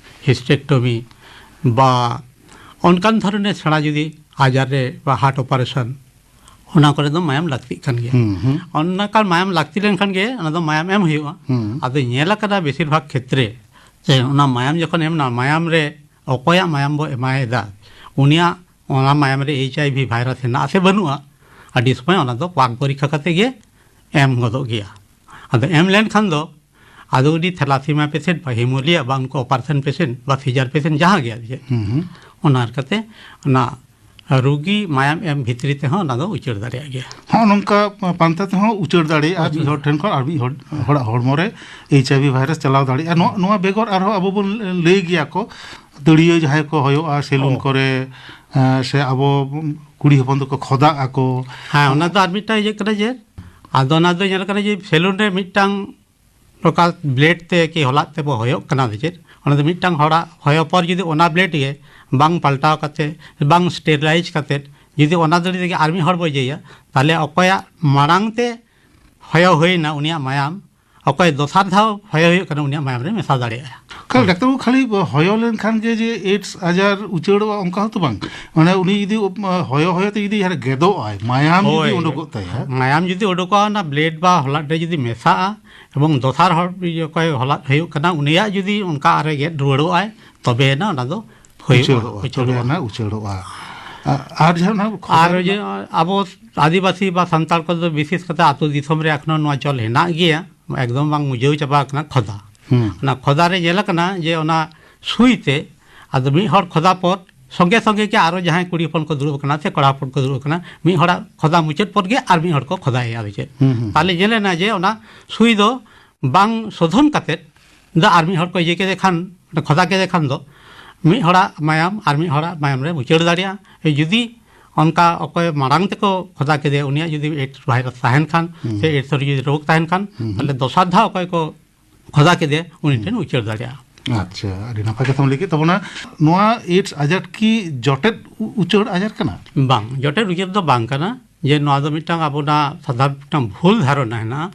ᱦᱤᱥᱴᱮᱠᱴᱚᱢᱤ ᱵᱟ ᱚᱱᱠᱟᱱ ᱫᱷᱚᱨᱚᱱᱮᱨ ᱥᱮᱬᱟ ᱡᱩᱫᱤ ᱟᱡᱟᱨ ᱨᱮ ᱵᱟ ᱦᱟᱨᱴ ᱚᱯᱟᱨᱮᱥᱚᱱ, ᱚᱱᱟ ᱠᱚᱨᱮ ᱫᱚ ᱢᱟᱭᱟᱢ ᱞᱟᱹᱠᱛᱤᱜ ᱠᱟᱱ ᱜᱮᱭᱟ᱾ ᱦᱩᱸ, ᱦᱩᱸ᱾ ᱚᱱᱠᱟᱱ ᱢᱟᱭᱟᱢ ᱞᱟᱹᱠᱛᱤ ᱞᱮᱱᱠᱷᱟᱱ ᱜᱮ ᱚᱱᱟ ᱫᱚ ᱢᱟᱭᱟᱢ ᱮᱢ ᱦᱩᱭᱩᱜᱼᱟ᱾ ᱦᱩᱸ᱾ ᱟᱫᱚ ᱧᱮᱞ ᱟᱠᱟᱱᱟ ᱵᱮᱥᱤᱨ ᱵᱷᱟᱜᱽ ᱠᱷᱮᱛᱨᱮ ᱡᱮ ᱚᱱᱟ ᱢᱟᱭᱟᱢ ᱡᱚᱠᱷᱚᱱ ᱮᱢ ᱮᱱᱟ, ᱢᱟᱭᱟᱢ ᱨᱮ ᱚᱠᱚᱭᱟᱜ ᱢᱟᱭᱟᱢ ᱵᱚ ᱮᱢᱟᱭᱮᱫᱟ, ᱩᱱᱤᱭᱟᱜ ᱚᱱᱟ ᱢᱟᱭᱟᱢ ᱨᱮ ᱮᱭᱤᱪ ᱟᱭ ᱵᱷᱤ ᱵᱷᱟᱭᱨᱟᱥ ᱦᱮᱱᱟᱜ ᱟᱥᱮ ᱵᱟᱹᱱᱩᱜᱼᱟ, ᱟᱹᱰᱤ ᱥᱚᱢᱚᱭ ᱚᱱᱟ ᱫᱚ ᱯᱟᱠ ᱯᱚᱨᱤᱠᱠᱷᱟ ᱠᱟᱛᱮ ᱜᱮ ᱮᱢ ᱜᱚᱫᱚᱜ ᱜᱮᱭᱟ᱾ ᱟᱫᱚ ᱮᱢ ᱞᱮᱱᱠᱷᱟᱱ ᱫᱚ ᱟᱫᱚ ᱩᱱᱤ ᱛᱷᱟᱞᱟᱥᱤᱢᱤᱭᱟ ᱯᱮᱥᱮᱱᱴ ᱵᱟ ᱦᱤᱢᱳᱞᱤᱭᱟ ᱵᱟ ᱩᱱᱠᱩ ᱚᱯᱟᱨᱮᱥᱚᱱ ᱯᱮᱥᱮᱱᱴ ᱵᱟ ᱥᱤᱡᱟᱨ ᱯᱮᱥᱮᱱᱴ ᱡᱟᱦᱟᱸ ᱜᱮ ᱟᱨ ᱪᱮᱫ, ᱦᱩᱸ, ᱦᱩᱸ᱾ ᱚᱱᱟ ᱞᱮᱠᱟᱛᱮ ᱚᱱᱟ ᱨᱩᱜᱤ ᱢᱟᱭᱟᱢ ᱮᱢ ᱵᱷᱤᱛᱨᱤ ᱛᱮᱦᱚᱸ ᱚᱱᱟ ᱫᱚ ᱩᱪᱟᱹᱲ ᱫᱟᱲᱮᱭᱟᱜ ᱜᱮᱭᱟ᱾ ᱦᱚᱸ, ᱱᱚᱝᱠᱟ ᱯᱟᱱᱛᱷᱟ ᱛᱮᱦᱚᱸ ᱩᱪᱟᱹᱲ ᱫᱟᱲᱮᱭᱟᱜᱼᱟ, ᱩᱪᱟᱹᱲ᱾ ᱢᱤᱫ ᱦᱚᱲ ᱴᱷᱮᱱ ᱠᱷᱚᱱ ᱟᱨ ᱢᱤᱫ ᱦᱚᱲ, ᱦᱚᱲᱟᱜ ᱦᱚᱲᱢᱚ ᱨᱮ ᱮᱭᱤᱪ ᱟᱭ ᱵᱷᱤ ᱵᱷᱟᱭᱨᱟᱥ ᱪᱟᱞᱟᱣ ᱫᱟᱲᱮᱭᱟᱜᱼᱟ᱾ ᱱᱚᱣᱟ, ᱱᱚᱣᱟ ᱵᱮᱜᱚᱨ ᱟᱨᱦᱚᱸ ᱟᱵᱚ ᱵᱚᱱ ᱞᱟᱹᱭ ᱜᱮᱭᱟ ᱠᱚ, ᱫᱟᱹᱲᱭᱟᱹ ᱡᱟᱦᱟᱸᱭ ᱠᱚ ᱦᱚᱭᱚᱜᱼᱟ ᱥᱮᱞᱩᱱ ᱚ᱾ ᱠᱚᱨᱮ, ᱮᱸ, ᱥᱮ ᱟᱵᱚ ᱠᱩᱲᱤ ᱦᱚᱯᱚᱱ ᱫᱚᱠᱚ ᱠᱷᱚᱫᱟᱜ ᱟᱠᱚ᱾ ᱦᱮᱸ, ᱚᱱᱟ ᱫᱚ ᱟᱨ ᱢᱤᱫᱴᱟᱝ ᱤᱭᱟᱹ ᱠᱟᱱᱟ ᱡᱮ, ᱟᱫᱚ ᱚᱱᱟ ᱫᱚ ᱧᱮᱞ ᱠᱟᱱᱟ ᱡᱮ ᱥᱮᱞᱩᱱ ᱨᱮ ᱢᱤᱫᱴᱟᱝ ᱯᱨᱚᱠᱟᱨ ᱵᱞᱮᱰ ᱛᱮ ᱠᱤ ᱦᱚᱞᱟᱫ ᱛᱮᱵᱚ ᱦᱚᱭᱚᱜ ᱠᱟᱱᱟ ᱥᱮ ᱪᱮᱫ? ᱚᱱᱟ ᱫᱚ ᱢᱤᱫᱴᱟᱝ ᱦᱚᱲᱟᱜ ᱦᱚᱭᱚ ᱯᱚᱨ ᱡᱩᱫᱤ ᱚᱱᱟ ᱵᱞᱮᱰ ᱜᱮ ᱵᱟᱝ ᱯᱟᱞᱴᱟᱣ ᱠᱟᱛᱮ, ᱵᱟᱝ ᱥᱴᱮᱨᱤᱞᱟᱭᱤᱡᱽ ᱠᱟᱛᱮ, ᱡᱩᱫᱤ ᱚᱱᱟ ᱫᱟᱲᱮ ᱛᱮᱜᱮ ᱟᱨ ᱢᱤᱫ ᱦᱚᱲ ᱵᱚ ᱤᱭᱟᱹᱭᱟ, ᱛᱟᱦᱚᱞᱮ ᱚᱠᱚᱭᱟᱜ ᱢᱟᱲᱟᱝ ᱛᱮ ᱦᱚᱭᱚ ᱦᱩᱭᱱᱟ ᱩᱱᱤᱭᱟᱜ ᱢᱟᱭᱟᱢ, ᱚᱠᱚᱭ ᱫᱚᱥᱟᱨ ᱫᱷᱟᱣ ᱦᱚᱭᱚ ᱦᱩᱭᱩᱜ ᱠᱟᱱᱟ ᱩᱱᱤᱭᱟᱜ ᱢᱟᱭᱟᱢ ᱨᱮ ᱢᱮᱥᱟ ᱫᱟᱲᱮᱭᱟᱜᱼᱟ᱾ ᱠᱷᱟᱹᱞᱤ ᱰᱟᱠᱛᱟᱨ ᱵᱟᱹᱵᱩ, ᱠᱷᱟᱹᱞᱤ ᱦᱚᱭᱚ ᱞᱮᱱᱠᱷᱟᱱ ᱜᱮ ᱡᱮ AIDS ᱟᱡᱟᱨ ᱩᱪᱟᱹᱲᱚᱜᱼᱟ ᱚᱱᱠᱟ ᱦᱚᱸᱛᱚ ᱵᱟᱝ᱾ ᱢᱟᱱᱮ ᱩᱱᱤ ᱡᱩᱫᱤ ᱦᱚᱭᱚ ᱦᱚᱭᱚ ᱛᱮ ᱡᱩᱫᱤ ᱡᱟᱦᱟᱸ ᱨᱮ ᱜᱮᱫᱚᱜ ᱟᱭ, ᱢᱟᱭᱟᱢ ᱡᱩᱫᱤ ᱦᱳᱭ᱾ ᱩᱰᱩᱠᱚᱜ ᱛᱟᱭᱟ᱾ ᱢᱟᱭᱟᱢ ᱡᱩᱫᱤ ᱩᱰᱩᱠᱚᱜᱼᱟ, ᱚᱱᱟ ᱵᱞᱮᱰ ᱵᱟ ᱦᱚᱞᱟᱫ ᱨᱮ ᱡᱩᱫᱤ ᱢᱮᱥᱟᱜᱼᱟ ᱮᱵᱚᱝ ᱫᱚᱥᱟᱨ ᱦᱚᱲ ᱚᱠᱚᱭ ᱦᱚᱞᱟᱫ ᱦᱩᱭᱩᱜ ᱠᱟᱱᱟ ᱩᱱᱤᱭᱟᱜ ᱡᱩᱫᱤ ᱚᱱᱠᱟ ᱟᱨᱮ ᱜᱮᱫ ᱨᱩᱣᱟᱹᱲᱚᱜᱼᱟᱭ, ᱛᱚᱵᱮ ᱮᱱᱟ ᱚᱱᱟ ᱫᱚ ᱦᱩᱭᱩᱜᱼᱟ, ᱩᱪᱟᱹᱲᱚᱜᱼᱟ, ᱛᱚᱵᱮ ᱩᱪᱟᱹᱲᱚᱜᱼᱟ᱾ ᱟᱱᱟ ᱩᱪᱟᱹᱲᱚᱜᱼᱟ᱾ ᱟ-, ᱟᱨ ᱡᱟᱦᱟᱸ ᱚᱱᱟ ᱠᱷᱚᱫᱟ ᱟᱨ ᱨᱮᱱᱟᱜ ᱡᱮ ᱟᱵᱚ ᱟᱹᱫᱤᱵᱟᱹᱥᱤ ᱵᱟ ᱥᱟᱱᱛᱟᱲ ᱠᱚᱫᱚ ᱵᱤᱥᱮᱥ ᱠᱟᱛᱮ ᱟᱹᱛᱩ ᱫᱤᱥᱚᱢ ᱨᱮ ᱮᱠᱷᱚᱱᱳ ᱱᱚᱣᱟ ᱪᱚᱞ ᱦᱮᱱᱟᱜ ᱜᱮᱭᱟ, ᱮᱠᱫᱚᱢ ᱵᱟᱝ ᱢᱩᱪᱷᱟᱹᱣ ᱪᱟᱵᱟ ᱟᱠᱟᱱᱟ ᱠᱷᱚᱫᱟ᱾ ᱦᱩᱸ᱾ ᱚᱱᱟ ᱠᱷᱚᱫᱟ ᱨᱮ ᱧᱮᱞ ᱟᱠᱟᱱᱟ ᱡᱮ ᱚᱱᱟ ᱥᱩᱭ ᱛᱮ, ᱟᱫᱚ ᱢᱤᱫ ᱦᱚᱲ ᱠᱷᱚᱫᱟ ᱯᱚᱨ ᱥᱚᱸᱜᱮ ᱥᱚᱸᱜᱮ ᱜᱮ ᱟᱨᱚ ᱡᱟᱦᱟᱸᱭ ᱠᱩᱲᱤ ᱦᱚᱯᱚᱱ ᱠᱚ ᱫᱩᱲᱩᱵ ᱟᱠᱟᱱᱟ ᱥᱮ ᱠᱚᱲᱟ ᱦᱚᱯᱚᱱ ᱠᱚ ᱫᱩᱲᱩᱵ ᱟᱠᱟᱱᱟ, ᱢᱤᱫ ᱦᱚᱲᱟᱜ ᱠᱷᱚᱫᱟ ᱢᱩᱪᱟᱹᱫ ᱯᱚᱨ ᱜᱮ ᱟᱨ ᱢᱤᱫ ᱦᱚᱲ ᱠᱚ ᱠᱷᱚᱫᱟᱭᱮᱭᱟ᱾ ᱟᱫᱚ ᱪᱮᱫ? ᱦᱩᱸ, ᱦᱩᱸ᱾ ᱛᱟᱦᱞᱮ ᱧᱮᱞ ᱮᱱᱟ ᱡᱮ ᱚᱱᱟ ᱥᱩᱭ ᱫᱚ ᱵᱟᱝ ᱥᱳᱫᱷᱚᱱ ᱠᱟᱛᱮᱫ ᱫᱚ ᱟᱨ ᱢᱤᱫ ᱦᱚᱲ ᱠᱚ ᱤᱭᱟᱹ ᱠᱮᱫᱮ ᱠᱷᱟᱱ, ᱠᱷᱚᱫᱟ ᱠᱮᱫᱮ ᱠᱷᱟᱱ ᱫᱚ ᱢᱤᱫ ᱦᱚᱲᱟᱜ ᱢᱟᱭᱟᱢ ᱟᱨ ᱢᱤᱫ ᱦᱚᱲᱟᱜ ᱢᱟᱭᱟᱢ ᱨᱮ ᱩᱪᱟᱹᱲ ᱫᱟᱲᱮᱭᱟᱜᱼᱟ᱾ ᱡᱩᱫᱤ ᱚᱱᱠᱟ ᱚᱠᱚᱭ ᱢᱟᱲᱟᱝ ᱛᱮᱠᱚ ᱠᱷᱚᱫᱟ ᱠᱮᱫᱮ, ᱩᱱᱤᱭᱟᱜ ᱡᱩᱫᱤ AIDS virus ᱛᱟᱦᱮᱱ ᱠᱷᱟᱱ, ᱦᱩᱸ᱾ ᱥᱮ AIDS ᱨᱮ ᱡᱩᱫᱤ ᱨᱳᱜᱽ ᱛᱟᱦᱮᱱ ᱠᱷᱟᱱ, ᱦᱩᱸ᱾ ᱛᱟᱦᱞᱮ ᱫᱚᱥᱟᱨ ᱫᱷᱟᱣ ᱚᱠᱚᱭ ᱠᱚ ᱠᱷᱚᱫᱟ ᱠᱮᱫᱮ, ᱩᱱᱤ ᱦᱩᱸ᱾ ᱴᱷᱮᱱ ᱩᱪᱟᱹᱲ ᱫᱟᱲᱮᱭᱟᱜᱼᱟ᱾ ᱟᱪᱪᱷᱟ, ᱟᱹᱰᱤ ᱱᱟᱯᱟᱭ ᱠᱟᱛᱷᱟᱢ ᱞᱟᱹᱭ ᱠᱮᱫ ᱛᱟᱵᱚᱱᱟ᱾ ᱱᱚᱣᱟ AIDS ᱟᱡᱟᱨ ᱠᱤ ᱡᱚᱴᱮᱫ ᱩ-, ᱩᱪᱟᱹᱲ ᱟᱡᱟᱨ ᱠᱟᱱᱟ? ᱵᱟᱝ, ᱡᱚᱴᱮᱫ ᱩᱪᱟᱹᱲ ᱫᱚ ᱵᱟᱝ ᱠᱟᱱᱟ᱾ ᱡᱮ ᱱᱚᱣᱟ ᱫᱚ ᱢᱤᱫᱴᱟᱝ ᱟᱵᱚᱱᱟᱜ ᱥᱟᱫᱷᱟᱨᱚᱱ ᱢᱤᱫᱴᱟᱝ ᱵᱷᱩᱞ ᱫᱷᱟᱨᱚᱱᱟ ᱦᱮᱱᱟᱜᱼᱟ,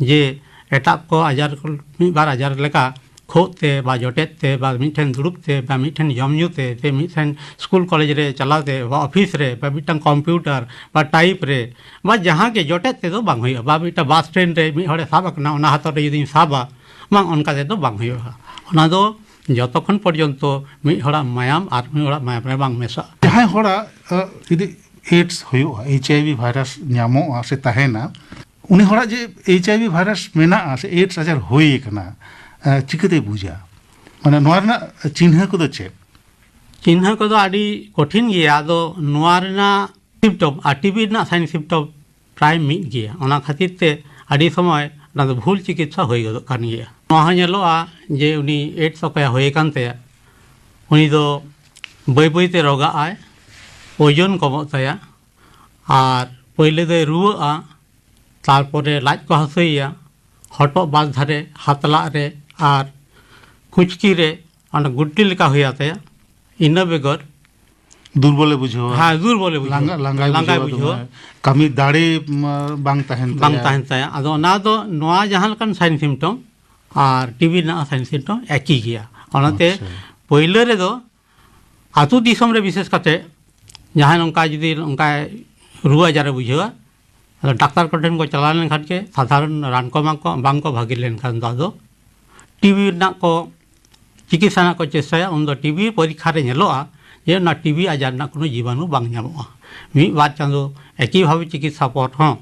ᱡᱮ ᱮᱴᱟᱜ ᱠᱚ ᱟᱡᱟᱨ ᱠᱚ, ᱢᱤᱫ ᱵᱟᱨ ᱟᱡᱟᱨ ᱞᱮᱠᱟ ᱠᱷᱳᱜ ᱛᱮ ᱵᱟ ᱡᱚᱴᱮᱫ ᱛᱮ ᱵᱟ ᱢᱤᱫᱴᱷᱮᱱ ᱫᱩᱲᱩᱵ ᱛᱮ ᱵᱟ ᱢᱤᱫᱴᱷᱮᱱ ᱡᱚᱢ ᱧᱩ ᱛᱮ ᱥᱮ ᱢᱤᱫᱴᱷᱮᱱ ᱥᱠᱩᱞ ᱠᱚᱞᱮᱡᱽ ᱨᱮ ᱪᱟᱞᱟᱣ ᱛᱮ ᱵᱟ ᱚᱯᱷᱤᱥ ᱨᱮ ᱵᱟ ᱢᱤᱫᱴᱟᱝ ᱠᱚᱢᱯᱤᱭᱩᱴᱟᱨ ᱵᱟ ᱴᱟᱭᱤᱯ ᱨᱮ ᱵᱟ ᱡᱟᱦᱟᱸ ᱜᱮ ᱡᱚᱴᱮᱫ ᱛᱮᱫᱚ ᱵᱟᱝ ᱦᱩᱭᱩᱜᱼᱟ᱾ ᱵᱟ ᱢᱤᱫᱴᱟᱝ ᱵᱟᱥ ᱴᱨᱮᱱ ᱨᱮ ᱢᱤᱫ ᱦᱚᱲᱮ ᱥᱟᱵ ᱟᱠᱟᱱᱟ, ᱚᱱᱟ ᱦᱟᱛᱟᱣ ᱨᱮ ᱡᱩᱫᱤᱧ ᱥᱟᱵᱟ, ᱵᱟᱝ, ᱚᱱᱠᱟ ᱛᱮᱫᱚ ᱵᱟᱝ ᱦᱩᱭᱩᱜᱼᱟ᱾ ᱚᱱᱟ ᱫᱚ ᱡᱚᱛᱚ ᱠᱷᱚᱱ ᱯᱚᱨᱡᱚᱱᱛᱚ ᱢᱤᱫ ᱦᱚᱲᱟᱜ ᱢᱟᱭᱟᱢ ᱟᱨ ᱢᱤᱫ ᱦᱚᱲᱟᱜ ᱢᱟᱭᱟᱢ ᱨᱮ ᱵᱟᱝ ᱢᱮᱥᱟᱜᱼᱟ᱾ ᱡᱟᱦᱟᱸᱭ ᱦᱚᱲᱟᱜ, ᱟ, ᱡᱩᱫᱤ AIDS ᱦᱩᱭᱩᱜᱼᱟ, HIV ᱵᱷᱟᱭᱨᱟᱥ ᱧᱟᱢᱚᱜᱼᱟ ᱥᱮ ᱛᱟᱦᱮᱱᱟ, ᱩᱱᱤ ᱦᱚᱲᱟᱜ ᱡᱮ HIV ᱵᱷᱟᱭᱨᱟᱥ ᱢᱮᱱᱟᱜᱼᱟ ᱥᱮ AIDS ᱟᱡᱟᱨ ᱦᱩᱭ ᱟᱠᱟᱱᱟ, ᱟ, ᱪᱤᱠᱟᱹᱛᱮᱭ ᱵᱩᱡᱟ? ᱢᱟᱱᱮ ᱱᱚᱣᱟ ᱨᱮᱱᱟᱜ ᱪᱤᱱᱦᱟᱹ ᱠᱚᱫᱚ ᱪᱮᱫ? ᱪᱤᱱᱦᱟᱹ ᱠᱚᱫᱚ ᱟᱹᱰᱤ ᱠᱚᱴᱷᱤᱱ ᱜᱮᱭᱟ᱾ ᱟᱫᱚ ᱱᱚᱣᱟ ᱨᱮᱱᱟᱜ ᱥᱤᱢᱴᱚᱢ ᱟᱨ ᱴᱤᱵᱤ ᱨᱮᱱᱟᱜ ᱥᱟᱭᱤᱱ ᱥᱤᱢᱴᱚᱢ ᱯᱨᱟᱭ ᱢᱤᱫ ᱜᱮᱭᱟ᱾ ᱚᱱᱟ ᱠᱷᱟᱹᱛᱤᱨ ᱛᱮ ᱟᱹᱰᱤ ᱥᱚᱢᱚᱭ ᱚᱱᱟ ᱫᱚ ᱵᱷᱩᱞ ᱪᱤᱠᱤᱛᱥᱟ ᱦᱩᱭ ᱜᱚᱫᱚᱜ ᱠᱟᱱ ᱜᱮᱭᱟ᱾ ᱱᱚᱣᱟ ᱦᱚᱸ ᱧᱮᱞᱚᱜᱼᱟ ᱡᱮ ᱩᱱᱤ AIDS ᱚᱠᱚᱭᱟᱜ ᱦᱩᱭ ᱟᱠᱟᱱ ᱛᱟᱭᱟ, ᱩᱱᱤ ᱫᱚ ᱵᱟᱹᱭ ᱵᱟᱹᱭ ᱛᱮ ᱨᱳᱜᱟᱜ ᱟᱭ, ᱳᱡᱚᱱ ᱠᱚᱢᱚᱜ ᱛᱟᱭᱟ, ᱟᱨ ᱯᱳᱭᱞᱳ ᱫᱚᱭ ᱨᱩᱣᱟᱹᱜᱼᱟ, ᱛᱟᱨᱯᱚᱨᱮ ᱞᱟᱡ ᱠᱚ ᱦᱟᱹᱥᱩᱭᱮᱭᱟ, ᱦᱚᱴᱚᱜ ᱵᱟᱨ ᱫᱷᱟᱨᱮ, ᱦᱟᱛᱞᱟᱜ ᱨᱮ ᱟᱨ ᱠᱩᱪᱠᱤ ᱨᱮ ᱚᱱᱟ ᱜᱩᱴᱞᱤ ᱞᱮᱠᱟ ᱦᱩᱭᱩᱜ ᱛᱟᱭᱟ᱾ ᱤᱱᱟᱹ ᱵᱮᱜᱚᱨ ᱫᱩᱨᱵᱚᱞᱮ ᱵᱩᱡᱷᱟᱹᱣᱟ᱾ ᱦᱮᱸ, ᱫᱩᱨᱵᱚᱞᱮ ᱵᱩᱡᱷᱟᱹᱣᱟ᱾ ᱞᱟᱸᱜᱟ, ᱞᱟᱸᱜᱟᱭ ᱞᱟᱸᱜᱟᱭ ᱵᱩᱡᱷᱟᱹᱣᱟ, ᱵᱩᱡᱷᱟᱹᱣᱟ᱾ ᱫᱚᱢᱮ᱾ ᱠᱟᱹᱢᱤ ᱫᱟᱲᱮ, ᱢᱟ, ᱵᱟᱝ ᱛᱟᱦᱮᱱ ᱵᱟᱝ ᱛᱟᱭᱟ᱾ ᱛᱟᱦᱮᱱ ᱛᱟᱭᱟ᱾ ᱟᱫᱚ ᱚᱱᱟ ᱫᱚ ᱱᱚᱣᱟ ᱡᱟᱦᱟᱸ ᱞᱮᱠᱟᱱ ᱥᱟᱭᱤᱱ ᱥᱤᱢᱴᱚᱢ ᱟᱨ ᱴᱤᱵᱤ ᱨᱮᱱᱟᱜ ᱥᱟᱭᱤᱱ ᱥᱤᱢᱴᱚᱢ ᱮᱠᱤ ᱜᱮᱭᱟ᱾ ᱚᱱᱟᱛᱮ ᱟᱪᱪᱷᱟ᱾ ᱯᱳᱭᱞᱳ ᱨᱮᱫᱚ ᱟᱹᱛᱩ ᱫᱤᱥᱚᱢ ᱨᱮ ᱵᱤᱥᱮᱥ ᱠᱟᱛᱮ ᱡᱟᱦᱟᱸᱭ ᱱᱚᱝᱠᱟ ᱡᱩᱫᱤ ᱱᱚᱝᱠᱟ ᱨᱩᱣᱟᱹ ᱟᱡᱟᱨᱮ ᱵᱩᱡᱷᱟᱹᱣᱟ, ᱟᱫᱚ ᱰᱟᱠᱛᱟᱨ ᱠᱚᱴᱷᱮᱱ ᱠᱚ ᱪᱟᱞᱟᱣ ᱞᱮᱱᱠᱷᱟᱱ ᱜᱮ ᱥᱟᱫᱷᱟᱨᱚᱱ ᱨᱟᱱ ᱠᱚ ᱮᱢᱟ ᱠᱚᱣᱟ, ᱵᱟᱝ ᱠᱚ ᱵᱷᱟᱹᱜᱤ ᱞᱮᱱᱠᱷᱟᱱ ᱫᱚ ᱟᱫᱚ ᱴᱤᱵᱤ ᱨᱮᱱᱟᱜ ᱠᱚ ᱪᱤᱠᱤᱛᱥᱟ ᱨᱮᱱᱟᱜ ᱠᱚ ᱪᱮᱥᱴᱟᱭᱟ᱾ ᱩᱱᱫᱚ ᱴᱤᱵᱤ ᱯᱚᱨᱤᱠᱠᱷᱟ ᱨᱮ ᱧᱮᱞᱚᱜᱼᱟ ᱡᱮ ᱚᱱᱟ ᱴᱤᱵᱤ ᱟᱡᱟᱨ ᱨᱮᱱᱟᱜ ᱠᱳᱱᱳ ᱡᱤᱵᱟᱱᱩ ᱵᱟᱝ ᱧᱟᱢᱚᱜᱼᱟ᱾ ᱢᱤᱫ ᱵᱟᱨ ᱪᱟᱸᱫᱚ ᱮᱠᱤᱵᱷᱟᱵᱮ ᱪᱤᱠᱤᱛᱥᱟ ᱯᱚᱨ ᱦᱚᱸ